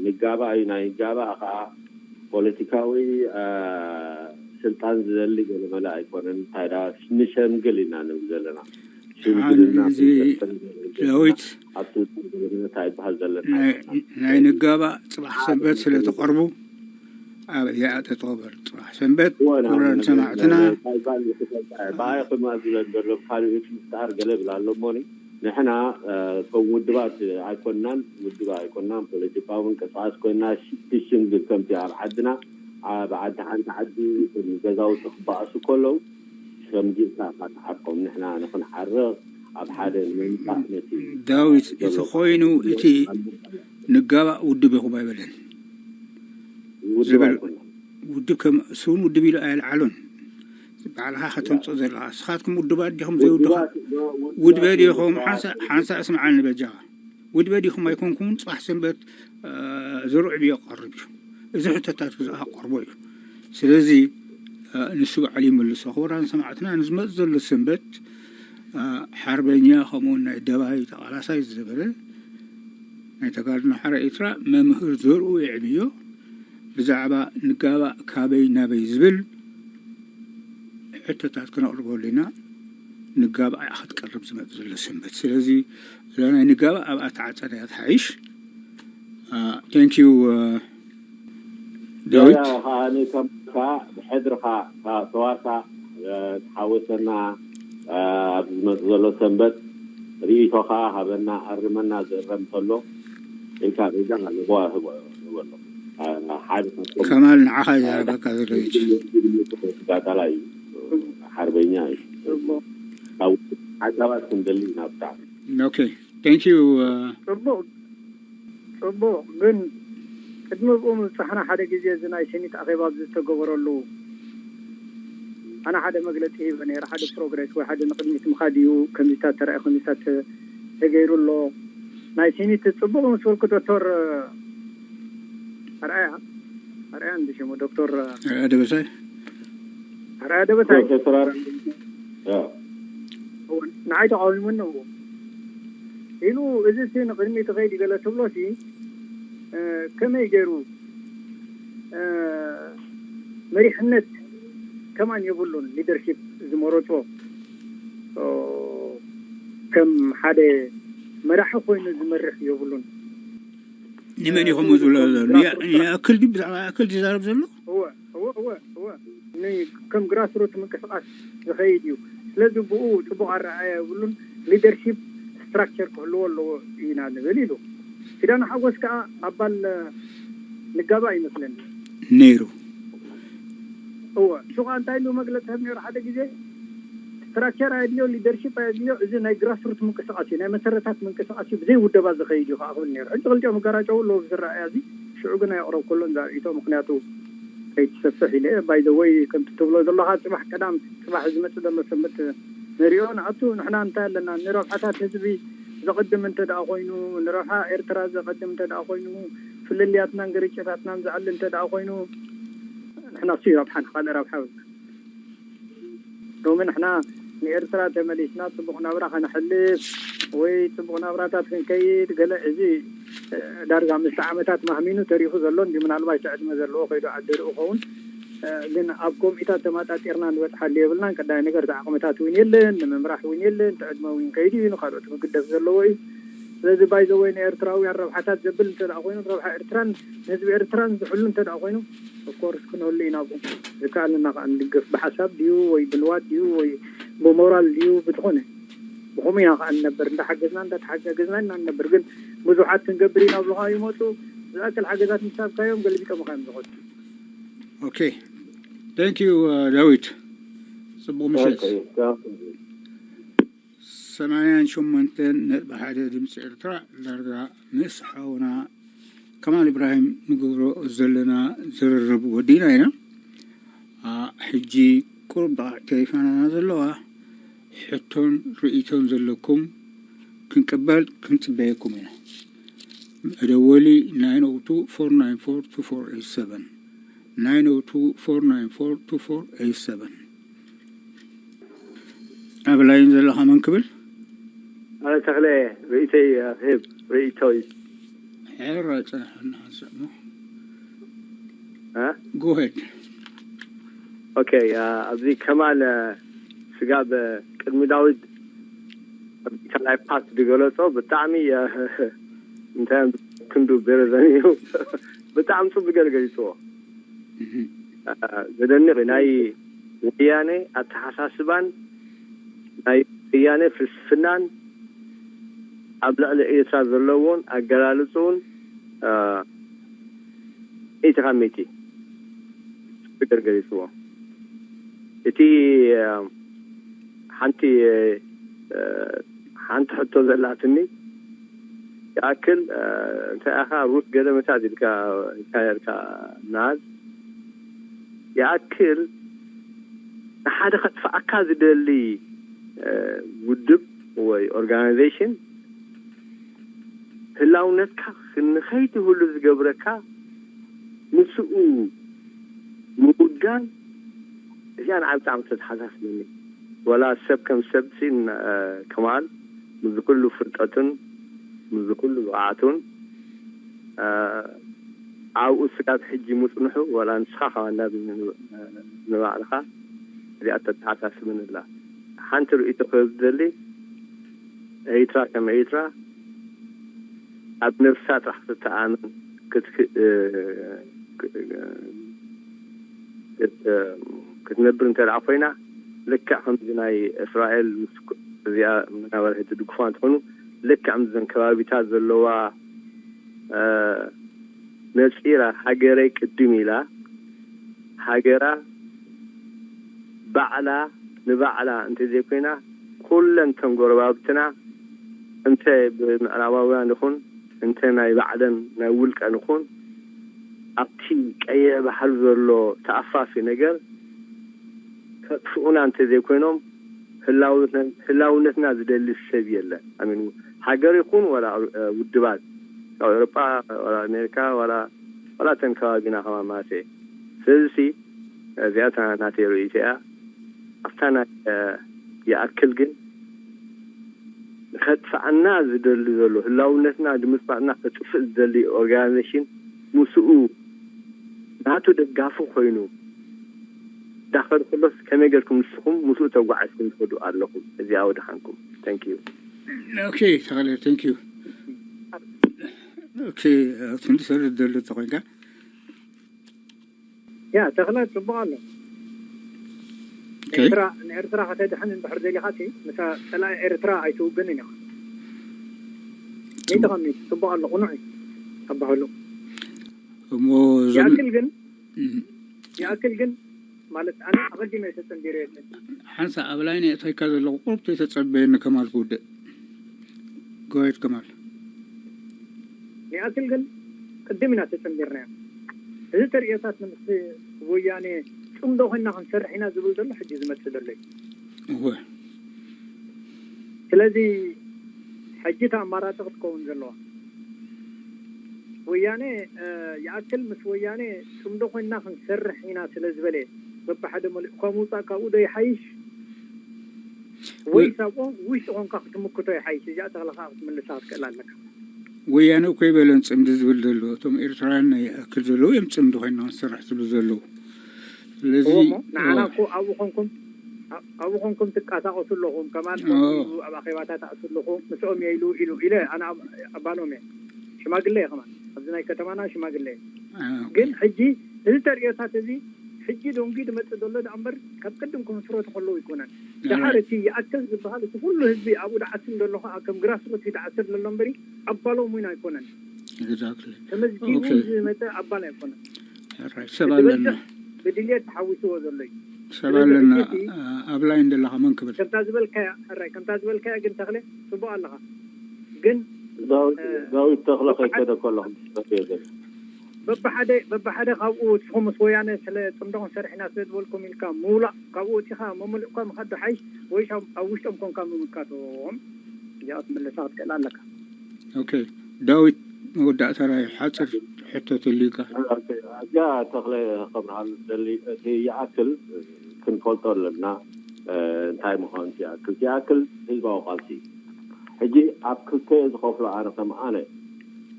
ንጋባእ እዩ። ናይ ንጋባእ ከዓ ፖለቲካዊ ስልጣን ዝደሊ ገለመለ ኣይኮነን። እንታይ ዳ ንሸምግል ኢና ንብል ዘለና። ሽምግልና እዚ ዳዊት ኣብቲ እንታይ ይበሃል ዘለና ናይ ንጋባእ ጽባሕ ሰንበት ስለ ተቐርቡ ኣብ ያዕጠ ተኸበር ጽባሕ ሰንበት ኩለን ሰማዕትና ባይ ክማ ዝብለን ዘሎ ካልኦት ምፍጣር ገለ ብላ ኣሎ እሞኒ ንሕና ከም ውድባት ኣይኮንናን፣ ውድብ ኣይኮንናን፣ ፖለቲካዊ ምንቅስቃስ ኮይና ሽግር ከምቲ ኣብ ዓድና ኣብ ዓዲ ሓንቲ ዓዲ ገዛውቲ ክበኣሱ ከለዉ ሸምጊልካ ኢኻ ትዓርቆም። ንሕና ንኽንዓርቕ ኣብ ሓደ ንምምጻእ ነቲ ዳዊት እቲ ኮይኑ እቲ ንጋባእ ውድብ ኢኹም ኣይበለን ውድብ ዝብል ኣይኮንናን። ውድብ ከም ስውን ውድብ ኢሉ ኣየልዓሉን። ባዕልኻ ከተምፅእ ዘለኻ ንስኻትኩም ውድባት ዲኹም ዘይውድኻ ውድበ ዲኹም ሓንሳእ ሓንሳእ ስምዓኒ በጃኻ ውድበ ዲኹም ኣይኮንኩምን ፅባሕ ሰንበት ዝርዑ ብዮ ቀርብ እዩ እዚ ሕቶታት ክዝኣ ቀርቦ እዩ ስለዚ ንሱ ባዕሉ ይመልሶ ክቡራን ሰማዕትና ንዝመፅ ዘሎ ሰንበት ሓርበኛ ከምኡውን ናይ ደባይ ተቓላሳይ ዝነበረ ናይ ተጋድሎ ሓራ ኤርትራ መምህር ዘርኡ የዕብዮ ብዛዕባ ንጋባእ ካበይ ናበይ ዝብል ሕቶታት ክነቕርበሉ ኢና ንጋባእ ክትቀርብ ዝመጽእ ዘሎ ሰንበት። ስለዚ እዛ ናይ ንጋባእ ኣብኣ ተዓጸዳ እያ ትሓይሽ። Thank you ዳዊት። ከዓኒ ከምካ ብሕድርኻ ተዋሳእ፣ ተሓወሰና። ኣብዚ ዝመጽእ ዘሎ ሰንበት ርእይቶኻ ሃበና፣ ኣርመና፣ ዝእረም ተሎ ኢልካ ሪዳ ንዋ ህበሎ። ሓደ ከማል ንዓኻ ይዛረበካ ዘሎ እዩ። ጋታላ እዩ፣ ሓርበኛ እዩ። ሓሳባት ክንደሊ ኢና ብጣዕሚ። Okay, thank you. ጽቡቕ ጽቡቕ። ግን ቅድሚ ብኡ ምብጻሕና ሓደ ግዜ እዚ ናይ ሴኒት ኣኼባ ኣብዚ ዝተገበረሉ ኣነ ሓደ መግለጺ ሂበ ነይረ። ሓደ ፕሮግረስ ወይ ሓደ ንቕድሚት ምኻድ እዩ፣ ከምዚታት ተራእዩ፣ ከምዚታት ተገይሩ ኣሎ። ናይ ሴኒት ጽቡቕ ምስ በልኩ ዶክተር ኣርኣያ ኣርኣያ እንዲ ሽሙ ዶክተር ደበሳይ ኣርኣያ ደበሳይ ንዓይ ተቃዊሙኒ እዎ ኢሉ፣ እዚ ሲ ንቅድሚት ይኸይድ ገለ ትብሎ ሲ ከመይ ገይሩ መሪሕነት ከማን የብሉን። ሊደርሺፕ ዝመረጾ ከም ሓደ መራሒ ኮይኑ ዝመርሕ የብሉን። ንመን ኢኹም ዝብሎ ዘሎ? ንኣክል ድዩ ብዛዕባ ኣክል ዝዛረብ ዘሎ? እወ እወ እወ እወ። ከም ግራስሩት ምንቅስቃስ ዝኸይድ እዩ። ስለዚ ብኡ ጽቡቕ ኣረኣያ የብሉን። ሊደርሺፕ ስትራክቸር ክህልዎ ኣለዎ ኢና ንብል ኢሉ። ኪዳነ ሓጎስ ከዓ ኣባል ንጋባ ይመስለኒ ነይሩ። እወ እሱ ከዓ እንታይ ኢሉ መግለፂ ህብ ነይሩ ሓደ ግዜ ስትራክቸር ኣየድልዮ፣ ሊደርሺፕ ኣየድልዮ። እዚ ናይ ግራስሩት ምንቅስቃስ እዩ፣ ናይ መሰረታት ምንቅስቃስ እዩ፣ ብዘይ ውደባ ዝኸይድ እዩ ከዓ ክብል ነይሩ። ሕጂ ክልቲኦም ይጋራጨው ኣለዉ ብዝረኣያ እዚ። ሽዑ ግን ኣየቕረብኩሎን ዛርእቶ፣ ምክንያቱ ከይትሰፍሕ ኢለ። ባይ ዘ ወይ ከምቲ ትብሎ ዘለኻ ፅባሕ ቀዳም ፅባሕ ዝመፅእ ዘሎ ሰንበት ንሪኦ ንኣቱ። ንሕና እንታይ ኣለና ንረብሓታት ህዝቢ ዘቐድም እንተ ደኣ ኮይኑ፣ ንረብሓ ኤርትራ ዘቐድም እንተ ደኣ ኮይኑ፣ ፍልልያትናን ግርጭታትናን ዝኣሊ እንተ ደኣ ኮይኑ፣ ንሕና እሱ ረብሓ ንካልእ ረብሓ ሎሚ ንሕና ንኤርትራ ተመሊስና ጽቡቕ ናብራ ከነሕልፍ ወይ ጽቡቕ ናብራታት ክንከይድ ገለ እዚ ዳርጋ ምስተ ዓመታት ማህሚኑ ተሪፉ ዘሎ እንዲ ምናልባት ዕድመ ዘለዎ ከይዱ ዓዲ ርኡ ኸውን። ግን ኣብ ኮሚታት ተማጣጢርና ንበጽሓሉ የብልናን። ቀዳይ ነገር ዓቕምታት እውን የለን፣ ንምምራሕ እውን የለን። ዕድመ እውን ከይዱ እዩ፣ ንካልኦት ክግደፍ ዘለዎ እዩ። ስለዚ ባይዘወይ ንኤርትራውያን ረብሓታት ዘብል እንተ ኮይኑ ረብሓ ኤርትራን ንህዝቢ ኤርትራን ዝሕሉ እንተ ኮይኑ ኦፍኮርስ ክንህሉ ኢና። ብኡ ዝከኣለና ከዓ ንድግፍ፣ ብሓሳብ ድዩ ወይ ብንዋት ድዩ ወይ ብሞራል ድዩ ብዝኾነ ብኸምኡ ኢና ከዓ ንነብር። እንዳሓገዝና እንዳተሓጋገዝና ኢና ንነብር። ግን ብዙሓት ክንገብር ኢና ብልኻ ይመፁ። ዝኣክል ሓገዛት ምስ ሃብካዮም ገልቢጦም ኢኻ እዮም ዝኸዱ። ኦኬ፣ thank you ዳዊት፣ ፅቡቕ ምሸት። ሰማንያን ሸሞንተን ነጥቢ ሓደ ድምፂ ኤርትራ ዳርጋ ምስ ሓውና ከማል ኢብራሂም ንገብሮ ዘለና ዝርርብ ወዲእና ኢና። ሕጂ ቁሩብ ደቂቕ ተሪፋና ዘለዋ ሕቶን ርእይቶን ዘለኩም ክንቅበል ክንጽበየኩም ኢና። መደወሊ nine oh two four nine four two four eight seven nine oh two four nine four two four eight seven። ኣብ ላይን ዘለኻ መን ክብል? ኣነ ተኽለ ርእይተይ ክህብ ርእይቶይ ሕረ ጸንሐና ዘሞ እ? Go ahead. ኦኬ። ኣብዚ ከማል ስጋብ ቅድሚ ዳዊት ካልኣይ ፓርት ዝገለጾ ብጣዕሚ እንታይ ክንዱ ቤረዘን እዩ። ብጣዕሚ ጽቡቅ ገለ ገሊጽዎ። ዘደንቕ እዩ። ናይ ወያነ ኣተሓሳስባን ናይ ወያነ ፍልስፍናን ኣብ ልዕሊ ኤርትራ ዘለዎን ኣገላልጽኡን ሚእቲ ካብ ሚእቲ ጽቡቅ ገሊጽዎ። እቲ ሓንቲ ሓንቲ ሕቶ ዘላትኒ ይኣክል እንታይ ኣኻ ሩት ገለ መታት ኢልካ ኢልካ ነርካ ናዝ ይኣክል ንሓደ ከጥፍኣካ ዝደሊ ውድብ ወይ ኦርጋናይዜሽን ህላውነትካ ንኸይትህሉ ዝገብረካ ምስኡ ምውጋን እዚኣ ንዓይ ብጣዕሚ ተተሓሳስበኒ። ወላ ሰብ ከም ሰብ ሲ ከማል ምስዚ ኩሉ ፍልጠቱን ምስዚ ኩሉ ብቕዓቱን ኣብኡ ስጋብ ሕጂ ምፅንሑ ወላ ንስኻ ከማና ንባዕልኻ እዚኣ ተተሓሳስብን ኣላ። ሓንቲ ርእይቶ ክህብ ዝደሊ፣ ኤሪትራ ከም ኤሪትራ ኣብ ነብሳ ጥራሕ ክትተኣምን ክትክ- እ፣ ክ- እ፣ ክት- እ፣ ክትነብር እንተ ደኣ ኮይና፣ ልክዕ ከምዚ ናይ እስራኤል ምስ ክ- እዚኣ መናበርሂ ትድግፋ እንተኾኑ፣ ልክዕ ከምዘን ከባቢታት ዘለዋ፣ እ፣ ነጺራ፣ ሃገረይ ቅድም ኢላ፣ ሃገራ ባዕላ ንባዕላ እንተዘይኮይና፣ ኩለን ተን ጎረባብትና፣ እንተ ብምዕራባውያን ይኹን፣ እንተ ናይ ባዕለን ናይ ውልቀን ይኹን፣ ኣብቲ ቀይሕ ባሕሪ ዘሎ ተኣፋፊ ነገር ከጥፍኡና እንተዘይኮይኖም፣ ህላውነትና ዝደሊ ሰብ የለን። ኣሚን፣ ሃገር ይኹን ዋላ፣ እ፣ ውድባት፣ ካብ ኤውሮጳ ዋላ ኣሜሪካ ዋላ፣ ዋላ እተን ከባቢና ከማን ማለት እየ። ስለዚ፣ እዚኣ እታ ናተይ ርእይቶ እያ። ኣብታ ናይ፣ እ፣ ይኣክል ግን፣ ንኸጥፍኣና ዝደሊ ዘሎ፣ ህላውነትና ንምጥፋእና ከጥፍእ ዝደሊ ኦርጋናይዜሽን፣ ምስኡ ናቱ ደጋፊ ኮይኑ ዳኸድ ከሎስ፣ ከመይ ጌርኩም ንስኹም ምስኡ ተጓዒዝኩም ትኸዱ ኣለኹም? እዚኣ ወደሓንኩም። Thank you። ኦኬ፣ ተኸለ፣ thank you። ኦኬ፣ ክንዲ ሰሪ ደሎ ተኾይንካ። ያ፣ ተኽለ፣ ጽቡቕ ኣሎ። ኦኬ። ኤርትራ፣ ንኤርትራ ከተድሕን እንድሕር ደሊኻሲ፣ ምሳ ጸላኢ ኤርትራ ኣይትውግንን ኢኻ። ጽቡቕ። ዘይተቐሚጥ፣ ጽቡቕ ኣሎ፣ ቅኑዕ እዩ። ኣባህሉ። እሞ እዞም ይኣክል ግን፣ እም። ይኣክል ግን፣ ማለት፣ ኣነ ኣቐዲመ እየ ተጸንቢረ የለን። ሓንሳ ኣብ ላይን እየ ኣታይካ ዘለኹ፣ ቁሩብ ተይተጸበየኒ ከማል ክውድእ። ጎይድ ከማል። ይኣክል ግን፣ ቅድም ኢና ተጸንቢርናዮ። እዚ ተርእዮታት ንምስ ወያኔ ጽምዶ ኮይና ክንሰርሕ ኢና ዝብል ዘሎ ሕጂ ዝመጽእ ዘሎ እዩ። እወ። ስለዚ፣ ሕጂ እታ ኣማራጺ ክትከውን ዘለዋ። ወያኔ፣ እ፣ ይኣክል ምስ ወያኔ ጽምዶ ኮይና ክንሰርሕ ኢና ስለ ዝበለ፣ በብሓደ መሊእኳ ምውጻእ ካብኡ ዶ ይሓይሽ? ወይ ወ- ሳብኦም ውሽጢ ኮንካ ክትምክቶ ይሓይሽ? እዚኣ ተኽለ ከዓ ክትምልሳ ክትክእል ኣለካ። ወያነ እኮ ይበለን ጽምዲ ዝብል ዘሎ። እቶም ኤርትራውያን ናይ ይኣክል ዘለዉ እዮም ጽምዲ ኮይና ክንሰርሕ ዝብሉ ዘለዉ። ስለዚ፣ እዎ እሞ፣ ንዓና እዎ። እኮ ኣብኡ ኮንኩም፣ ኣብ-፣ ኣብኡ ኮንኩም ትቃሳቀሱ ኣለኹም። ከማል እዎ። ኮንኩም ኣብ ኣኼባታት ትኣትዉ ኣለኹም። ምስኦም እየ ኢሉ፣ ኢሉ፣ ኢለ ኣነ ኣብ-፣ ኣባሎም እየ። ሽማግለ እየ ከማን። ኣብዚ ናይ ከተማና ሽማግለ እየ። አ፣ ኦኬ። ግን ሕጂ እዚ ተርእዮታት እዚ ሕጂ ደንጉዩ ዝመጽእ ዘሎ ደኣ እምበር፣ ካብ ቅድም ክምስረቱ ከለዉ ኣይኮነን። ደሓር ኣራይት። እቲ ይኣክል ዝበሃል፣ እቲ ኩሉ ህዝቢ ኣብኡ ደዓስል ዘሎ ኸኣ፣ ከም ግራስሩት እዩ ደዓስል ዘሎ እምበሪ፣ ኣባሎም እውን ኣይኮነን። ኤግዛክትሊ። ተመዝጊቡ ኦኬ። ዝመጸ ኣባል ኣይኮነን። ኣራይት። ሰብ እቲ ኣለና። በዝሕ ብድልየት ተሓዊስዎ ዘሎ እዩ። ሰብ ስለዚ ኣለና። ሕጂ እቲ ኣ-፣ ኣብ ላይን ዘለኻ መን ክብል? ከምታ ዝበልካያ፣ ሕራይ፣ ከምታ ዝበልካያ ግን ተኽለ፣ ጽቡቕ ኣለኻ። ግን፣ ዳዊት፣ እ፣ ዳዊት ተኽለ በብሓደ ከይከደ ከሎ ክምስረት እየ ዘለ። በብሓደ፣ በብሓደ ካብኡ ንስኹም ምስ ወያነ ስለ ጽምዶ ክንሰርሕ ኢና ስለ ዝበልኩም ኢልካ ምውላቕ፣ ካብኡ ወጺኻ መመሊእኳ ምኻድ ዶ ሓይሽ ወይስ ኣብ፣ ኣብ ውሽጦም ኮንካ ምምካቶም? እዚኣ ክትምልሳ ክትክእል ኣለካ። ኦኬ። ዳዊት፣ መወዳእታ ናይ ሓፂር ሕቶ ተልዩካ። ኦኬ። እዚኣ ተኽለ ከብርሃሉ ዝደሊ፣ እቲ ይኣክል ክንፈልጦ ኣለና፣ እ፣ እንታይ ምዃኑ እቲ ይኣክል። እቲ ይኣክል ህዝባዊ ቃልሲ። ሕጂ ኣብ ክልተ ዝኸፍሎ ኣነ ከም ኣነ።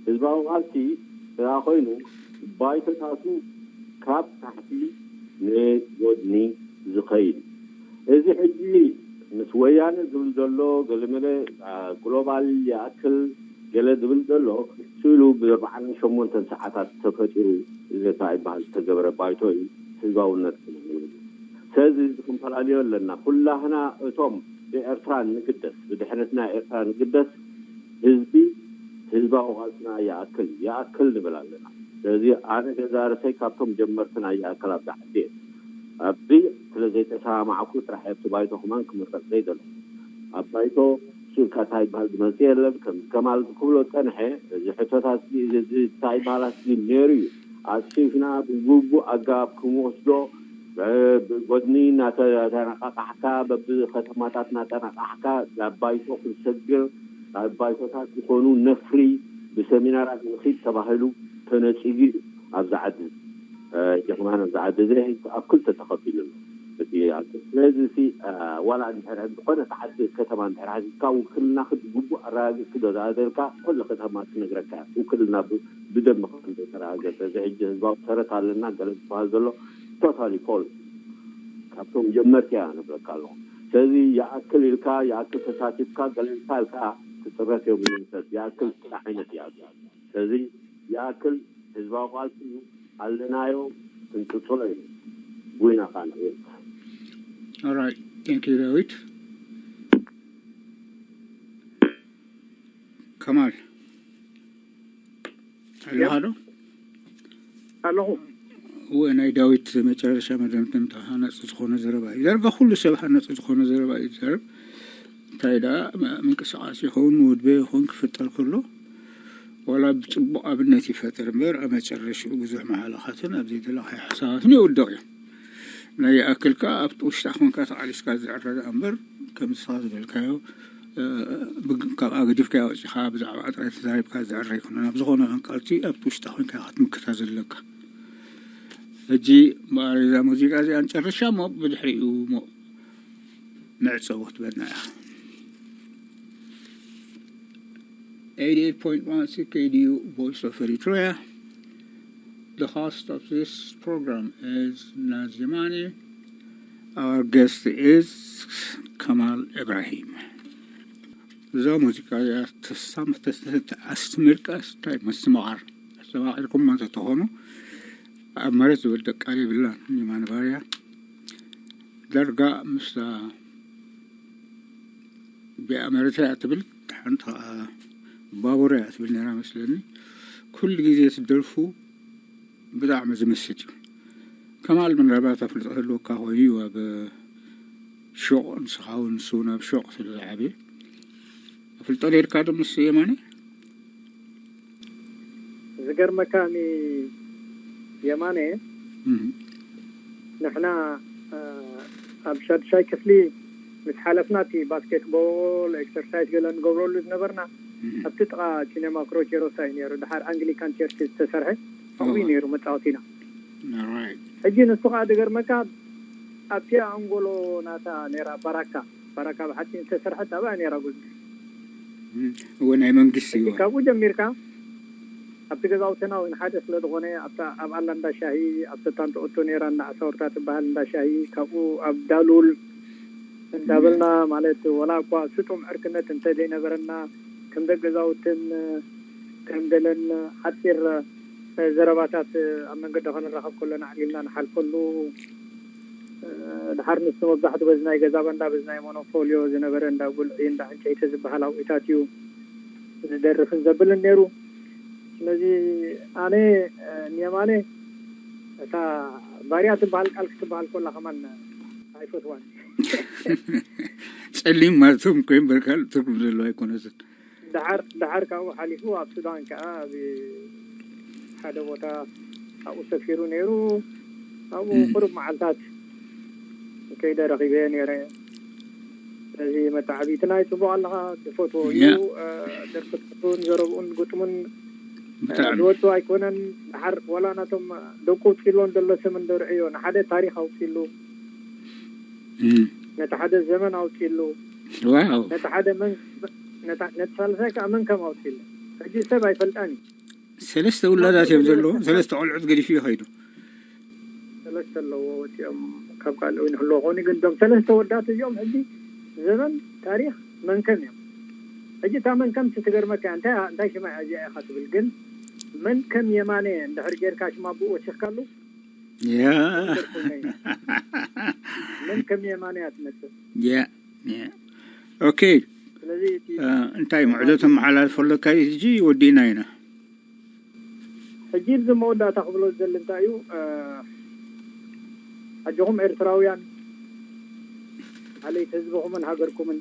ህዝባዊ ቃልሲ እንተ ኮይኑ፣ ባይቶታቱ ካብ ታሕቲ ንጎድኒ ዝኸይድ። እዚ ሕጂ ምስ ወያነ ዝብል ዘሎ ገለመለ፣ አ፣ ግሎባል ይኣክል ገለ ዝብል ዘሎ፣ ስእሉ ብኣርባዓን ሸሞንተን ሰዓታት ተፈጢሩ፣ እዚ እንታይ ይበሃል፣ ዝተገበረ ባይቶ እዩ፣ ህዝባውነት። ስለዚ እዚ ክንፈላለዮ ኣለና። ኩላህና እቶም ብኤርትራ ንግደስ፣ ብድሕነትና ኤርትራ ንግደስ ህዝቢ፣ ህዝባዊ ቃልስና ይኣክል፣ ይኣክል ንብል ኣለና። ስለዚ ኣነ ገዛ ርእሰይ ካብቶም ጀመርቲ ናይ ይኣክል ኣብዚ ዓዲ እየ። ኣብዚ ስለ ዘይተሰማማዕኩ ጥራሕ ኣብቲ ባይቶ ከማን ክምረጽ ዘይደለኹ። ኣብ ባይቶ ስኢልካ እንታይ ይበሃል ዝመጽእ የለን። ከም ከማል ክብሎ ዝጸንሐ፣ እዚ ሕቶታት እዚ፣ እዚ፣ እዚ እንታይ ይበሃል እዚ ነይሩ እዩ። ኣስፊሕና ብግቡእ ኣገባብ ክንወስዶ፣ ብ-፣ ብጎድኒ እናተነቃቃሕካ፣ በብከተማታት እናተነቃሕካ፣ ናብ ባይቶ ክንሰግር፣ ኣብ ባይቶታት ዝኾኑ ነፍሪ ብሰሚናራት ንኺድ ተባሂሉ ተነጺጉ እዩ ኣብዚ ዓዲ። እ፣ ጀኽማን ኣብዚ ዓዲ እዚ ኣብ ክልተ ተኸፊሉ ኣሎ። እቲ ኣብ፣ ስለዚ እቲ፣ እ፣ ዋላ እንድሕር ዝኾነ ዓዲ ከተማ እንድሕር ሓቲትካ ውክልና ክድ-፣ ግቡእ ኣረጋጊጽ ክዶ ዝኣዘልካ፣ ኩሉ ከተማ ትነግረካ እያ። ውክልና ብ-፣ ብደንቢ ከም ዘይተረጋገጸ፣ እዚ ሕጂ ህዝባዊ ሰረት ኣለና ገለ ዝበሃል ዘሎ ቶታሊ ፎልስ። ካብቶም ጀመርቲ እያ ንብለካ ኣለኹ። ስለዚ ይኣክል ኢልካ፣ ይኣክል ተሳቲፍካ፣ ገለ ኢልካ ኢልካ ክጽረፍ የብሉን። ሰብ ይኣክል እንታይ ዓይነት ይኣክል? ስለዚ ይኣክል ህዝባዊ ቃልሲ እዩ፣ ኣለናዮ፣ ክንቅጽሎ እዩ። ዊና ኻን All right. Thank you, ዳዊት። ከማል ኣለኻ ዶ? ኣለኹ። እወ፣ ናይ ዳዊት መጨረሻ መደምደምታ ሃናፂ ዝኾነ ዘረባ እዩ። ዳርጋ ኩሉ ሰብ ሃናፂ ዝኾነ ዘረባ እዩ ዝዛረብ። እንታይ ደኣ፣ ምንቅስቃስ ይኸውን፣ ውድበ ይኸውን ክፍጠር ከሎ፣ ዋላ ብፅቡቕ ኣብነት ይፈጥር እምበር፣ ኣብ መጨረሽኡ ብዙሕ መሓለኻትን ኣብ ዘይደለኻዮ ሓሳባትን የውድቕ እዩ። ናይ ይኣክል ከኣ ኣብቲ ውሽጣ ኮንካ ተቓሊስካ ዝዕረ ደኣ እምበር፣ ከም ንስኻ ዝበልካዮ፣ እ፣ ብግ-፣ ካብ ኣገዲፍካ ኣውጺኻ ብዛዕባ ጥራይ ተዛሪብካ ዝዕረ ኣይኮነን። ኣብ ዝኾነ ኮንካ ኣብቲ፣ ኣብቲ ውሽጣ ኮንካ ኢኻ ክትምክታ ዘለካ። ሕጂ እምበኣር እዛ ሙዚቃ እዚኣ ንጨርሻ እሞ ብድሕሪኡ እሞ መዕጸዊ ክትበልና ኢኻ። Eighty-eight point one C K D U Voice of Eritrea. The host of this program is Nazimani. Our guest is Kamal Ibrahim. እዛ ሙዚቃ እዚኣ ተሳም ተስተት ኣስትምርቃ ስታይ መስተማቓር ኣስተማቒርኩም እንተኾኑ ኣብ መሬት ዝወድቅ ቃል የብላን። ኒማን ባርያ ዳርጋ ምስታ ብኣመሪካ እያ ትብል፣ ሓንቲ ከዓ ባቡር እያ ትብል ነይራ መስለኒ። ኩሉ ግዜ ትደርፉ ብጣዕሚ ዝምስጥ እዩ። ከማል ምናልባት ኣፍልጦ ህልወካ ኮይኑ እዩ ኣብ ሹቕ፣ ንስኻ እውን ንሱ ናብ ሹቕ ስለ ዝዓበየ ኣፍልጦ ነይርካ ዶ ምስ የማነ? ዝገርመካ ኒ የማነ፣ ንሕና ኣብ ሻድሻይ ክፍሊ ምስ ሓለፍና እቲ ባስኬትቦል ኤክሰርሳይዝ ገለ ንገብረሉ ዝነበርና ኣብቲ ጥቓ ሲኔማ ክሮቼሮሳ እዩ ነይሩ። ድሓር ኣንግሊካን ቸርች ዝተሰርሐ ኣብኡ እዩ ነይሩ መጻወቲና። ሕጂ ንሱ ከዓ ዝገርመካ ኣብቲ ኣንጎሎ ናታ ነይራ ባራካ ባራካ ብሓፂን ዝተሰርሐት ኣብኣ ነይራ ጉልቢ እወ ናይ መንግስቲ እዩ። ካብኡ ጀሚርካ ኣብቲ ገዛውትና እውን ሓደ ስለ ዝኾነ ኣብታ ኣብ ኣላ እንዳ ሻሂ ኣብ ተታንጦ እቶ ነይራ እንዳ ኣሳውርታ ትበሃል እንዳ ሻሂ ካብኡ ኣብ ዳሉል እንዳበልና ማለት ወላ እኳ ስጡም ዕርክነት እንተዘይነበረና ከም ደገዛውትን ከም ገለን ሓፂር ዘረባታት ኣብ መንገዲ ክንራኸብ ከሎና ኣዕሊልና ንሓልፈሉ። ድሓር ንሱ መብዛሕቱ በዚ ናይ ገዛ በንዳ በዚ ናይ ሞኖፖልዮ ዝነበረ እንዳ ጉልዒ እንዳ ዕንጨይቲ ዝበሃል ኣውዒታት እዩ ዝደርፍን ዘብልን ነይሩ። ስለዚ ኣነ ንየማነ እታ ባርያ ትበሃል ቃል ክትበሃል ኮላ ከማን ኣይፈትዋን። ጸሊም ማለት ትርጉም ከይምበር ካልእ ትርጉም ዘለዎ ኣይኮነትን። ድሓር ድሓር ካብኡ ሓሊፉ ኣብ ሱዳን ከዓ ኣብ ሓደ ቦታ ኣብኡ ሰፊሩ ነይሩ። ኣብኡ ቁሩብ መዓልታት ከይደ ረኺበ ነይረ። ስለዚ መተዓቢቲ ናይ ፅቡቅ ኣለኻ ትፈትዎ እዩ። ደርፍታት እውን ዘረብኡን ግጥሙን ዝወጡ ኣይኮነን። ድሓር ዋላ ናቶም ደቁ ውፅኢሎን ዘሎ ስም እንደርዕዮ ንሓደ ታሪክ ኣውፅኢሉ ነቲ ሓደ ዘመን ኣውፅኢሉ ዋው ነቲ ሓደ መን ነቲ ሳልሳይ ከዓ መን ከም ኣውፅኢሉ ሕጂ ሰብ ኣይፈልጣን እዩ። ሰለስተ ውላዳት እዮም ዘለዎ። ሰለስተ ቆልዑት ገዲፉ እዩ ከይዱ። ሰለስተ ኣለዎ ወፂኦም ካብ ካልእ ወይ ንህልዎ ኮይኑ ግን እዞም ሰለስተ ወዳት እዚኦም ሕጂ ዘመን ታሪክ መንከም እዮም። ሕጂ እታ መንከም ትትገርመካ እንታይ እንታይ ሽማ እያ እዚኣ ኢካ ትብል ግን መንከም የማነ እንድሕር ጌርካ ሽማ ብኡ ወሲኽካሉ ያ መንከም የማነ እያ ትመፅእ። ያ ያ ኦኬ። ስለዚ እቲ እንታይ ምዕዶ ተመሓላልፎ ኣለካ ሕጂ ወዲእና ኢና። ሕጂ እዚ መወዳእታ ክብሎ ዝደሊ እንታይ እዩ ኣጆኹም ኤርትራውያን ኣለይቲ ህዝብኹምን ሃገርኩምን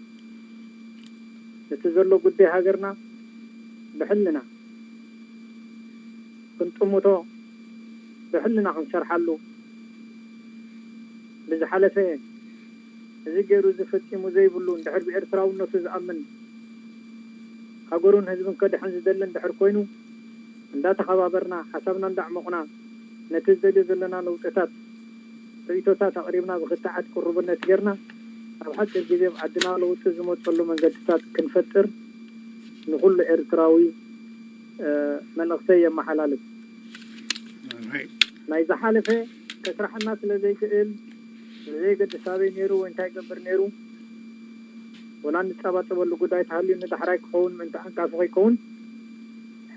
ነቲ ዘሎ ጉዳይ ሃገርና ብሕልና ክንጥምቶ ብሕልና ክንሰርሓሉ ብዝሓለፈ እዚ ገይሩ እዚ ፈፂሙ ዘይብሉ እንድሕር ብኤርትራውነቱ ዝኣምን ሃገሩን ህዝብን ከድሕን ዝደሊ እንድሕር ኮይኑ እንዳተኸባበርና ሓሳብና እንዳዕሞቕና ነቲ ዝደልዮ ዘለና ለውጥታት ርእቶታት ኣቕሪብና ብክትዓት ቅሩብነት ጌርና ኣብ ሓፂር ግዜ ኣብ ዓድና ለውጢ ዝመፀሉ መንገድታት ክንፈጥር ንኩሉ ኤርትራዊ መልእኽተይ የመሓላልፍ። ናይ ዝሓለፈ ከስራሓና ስለ ዘይክእል ብዘየገድስ ኣበይ ነይሩ ወይ እንታይ ይገብር ነይሩ ወላ እንጻባጸበሉ ጉዳይ ተሃልዩ ንዳሕራይ ክኸውን ምእንቲ ዓንቃፊ ከይከውን፣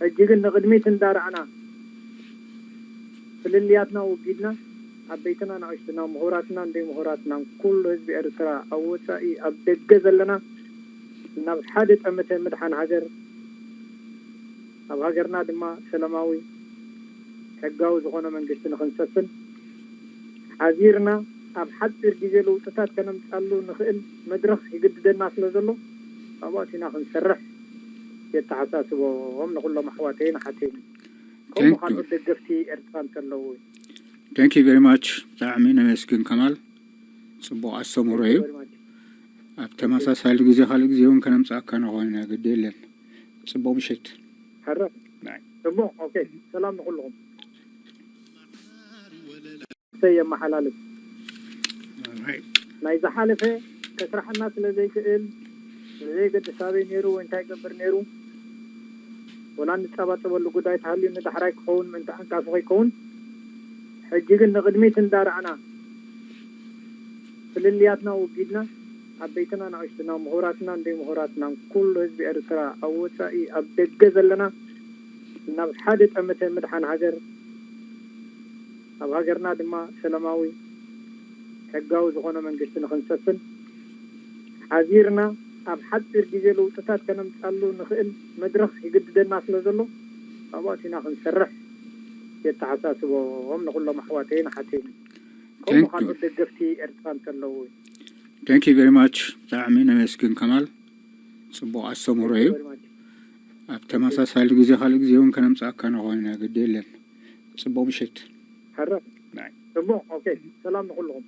ሕጂ ግን ንቕድሚት እንዳረኣና ፍልልያትና ወጊድና፣ ዓበይትና ንኣሽትና፣ ምሁራትናን ዘይምሁራትናን፣ ኩሉ ህዝቢ ኤርትራ፣ ኣብ ወጻኢ ኣብ ደገ ዘለና፣ ናብ ሓደ ጠመተ ምድሓን ሃገር፣ ኣብ ሃገርና ድማ ሰላማዊ ሕጋዊ ዝኾነ መንግስቲ ንኽንሰፍን ሓዚርና፣ ኣብ ሓፂር ግዜ ለውጥታት ከነምፃሉ ንኽእል መድረኽ ይግድደና ስለ ዘሎ፣ ኣብኡ ኣቲና ክንሰርሕ የተሓሳስቦም ንኹሎም ኣሕዋተይን ኣሓተይን፣ ከምኡ ካልኦት ደገፍቲ ኤርትራ እንተለዉ። Thank you very much። ብጣዕሚ ነመስግን ከማል። ፅቡቕ ኣስተምህሮ እዩ። ኣብ ተመሳሳሊ ግዜ ካልእ ግዜ እውን ከነምፃእካ ንኾን ኢና፣ ግዲ የለን። ፅቡቕ ምሽት። ሕረ ባይ። ጽቡቕ። ኦኬ፣ ሰላም ንኹልኹም። የመሓላልፍ ናይ ዝሓለፈ ከስራሕና ስለ ዘይክእል፣ ብዘየገድስ ኣበይ ነይሩ ወይ እንታይ ይገብር ነይሩ፣ ወላ እንጻባጸበሉ ጉዳይ ተሃልዩ ንዳሕራይ ክኸውን ምእንቲ ዓንቃፊ ከይከውን፣ ሕጂ ግን ንቕድሚት እንዳረኣና ፍልልያትና ወጊድና፣ ዓበይትና ንኣሽትና፣ ምሁራትናን ዘይምሁራትናን፣ ኩሉ ህዝቢ ኤርትራ፣ ኣብ ወጻኢ ኣብ ደገ ዘለና፣ ናብ ሓደ ጠመተ ምድሓን ሃገር፣ ኣብ ሃገርና ድማ ሰላማዊ ሕጋዊ ዝኾነ መንግስቲ ንኽንሰፍን ሓዚርና፣ ኣብ ሓፂር ግዜ ለውጥታት ከነምፃሉ ንኽእል መድረኽ ይግድደና ስለ ዘሎ፣ ኣብኡ ኣቲና ክንሰርሕ የተሓሳስቦም ንኹሎም ኣሕዋተይን ኣሓተይን፣ ከምኡ ካልኦት ደገፍቲ ኤርትራ እንተለዉ። Thank you very much። ብጣዕሚ ነመስግን ከማል። ፅቡቕ ኣስተምህሮ እዩ። ኣብ ተመሳሳሊ ግዜ ካልእ ግዜ እውን ከነምፃእካ ንኾን ኢና፣ ግዲ የለን። ፅቡቕ ምሽት። ሕረ ጽቡቕ። ኦኬ፣ ሰላም ንኹልኹም።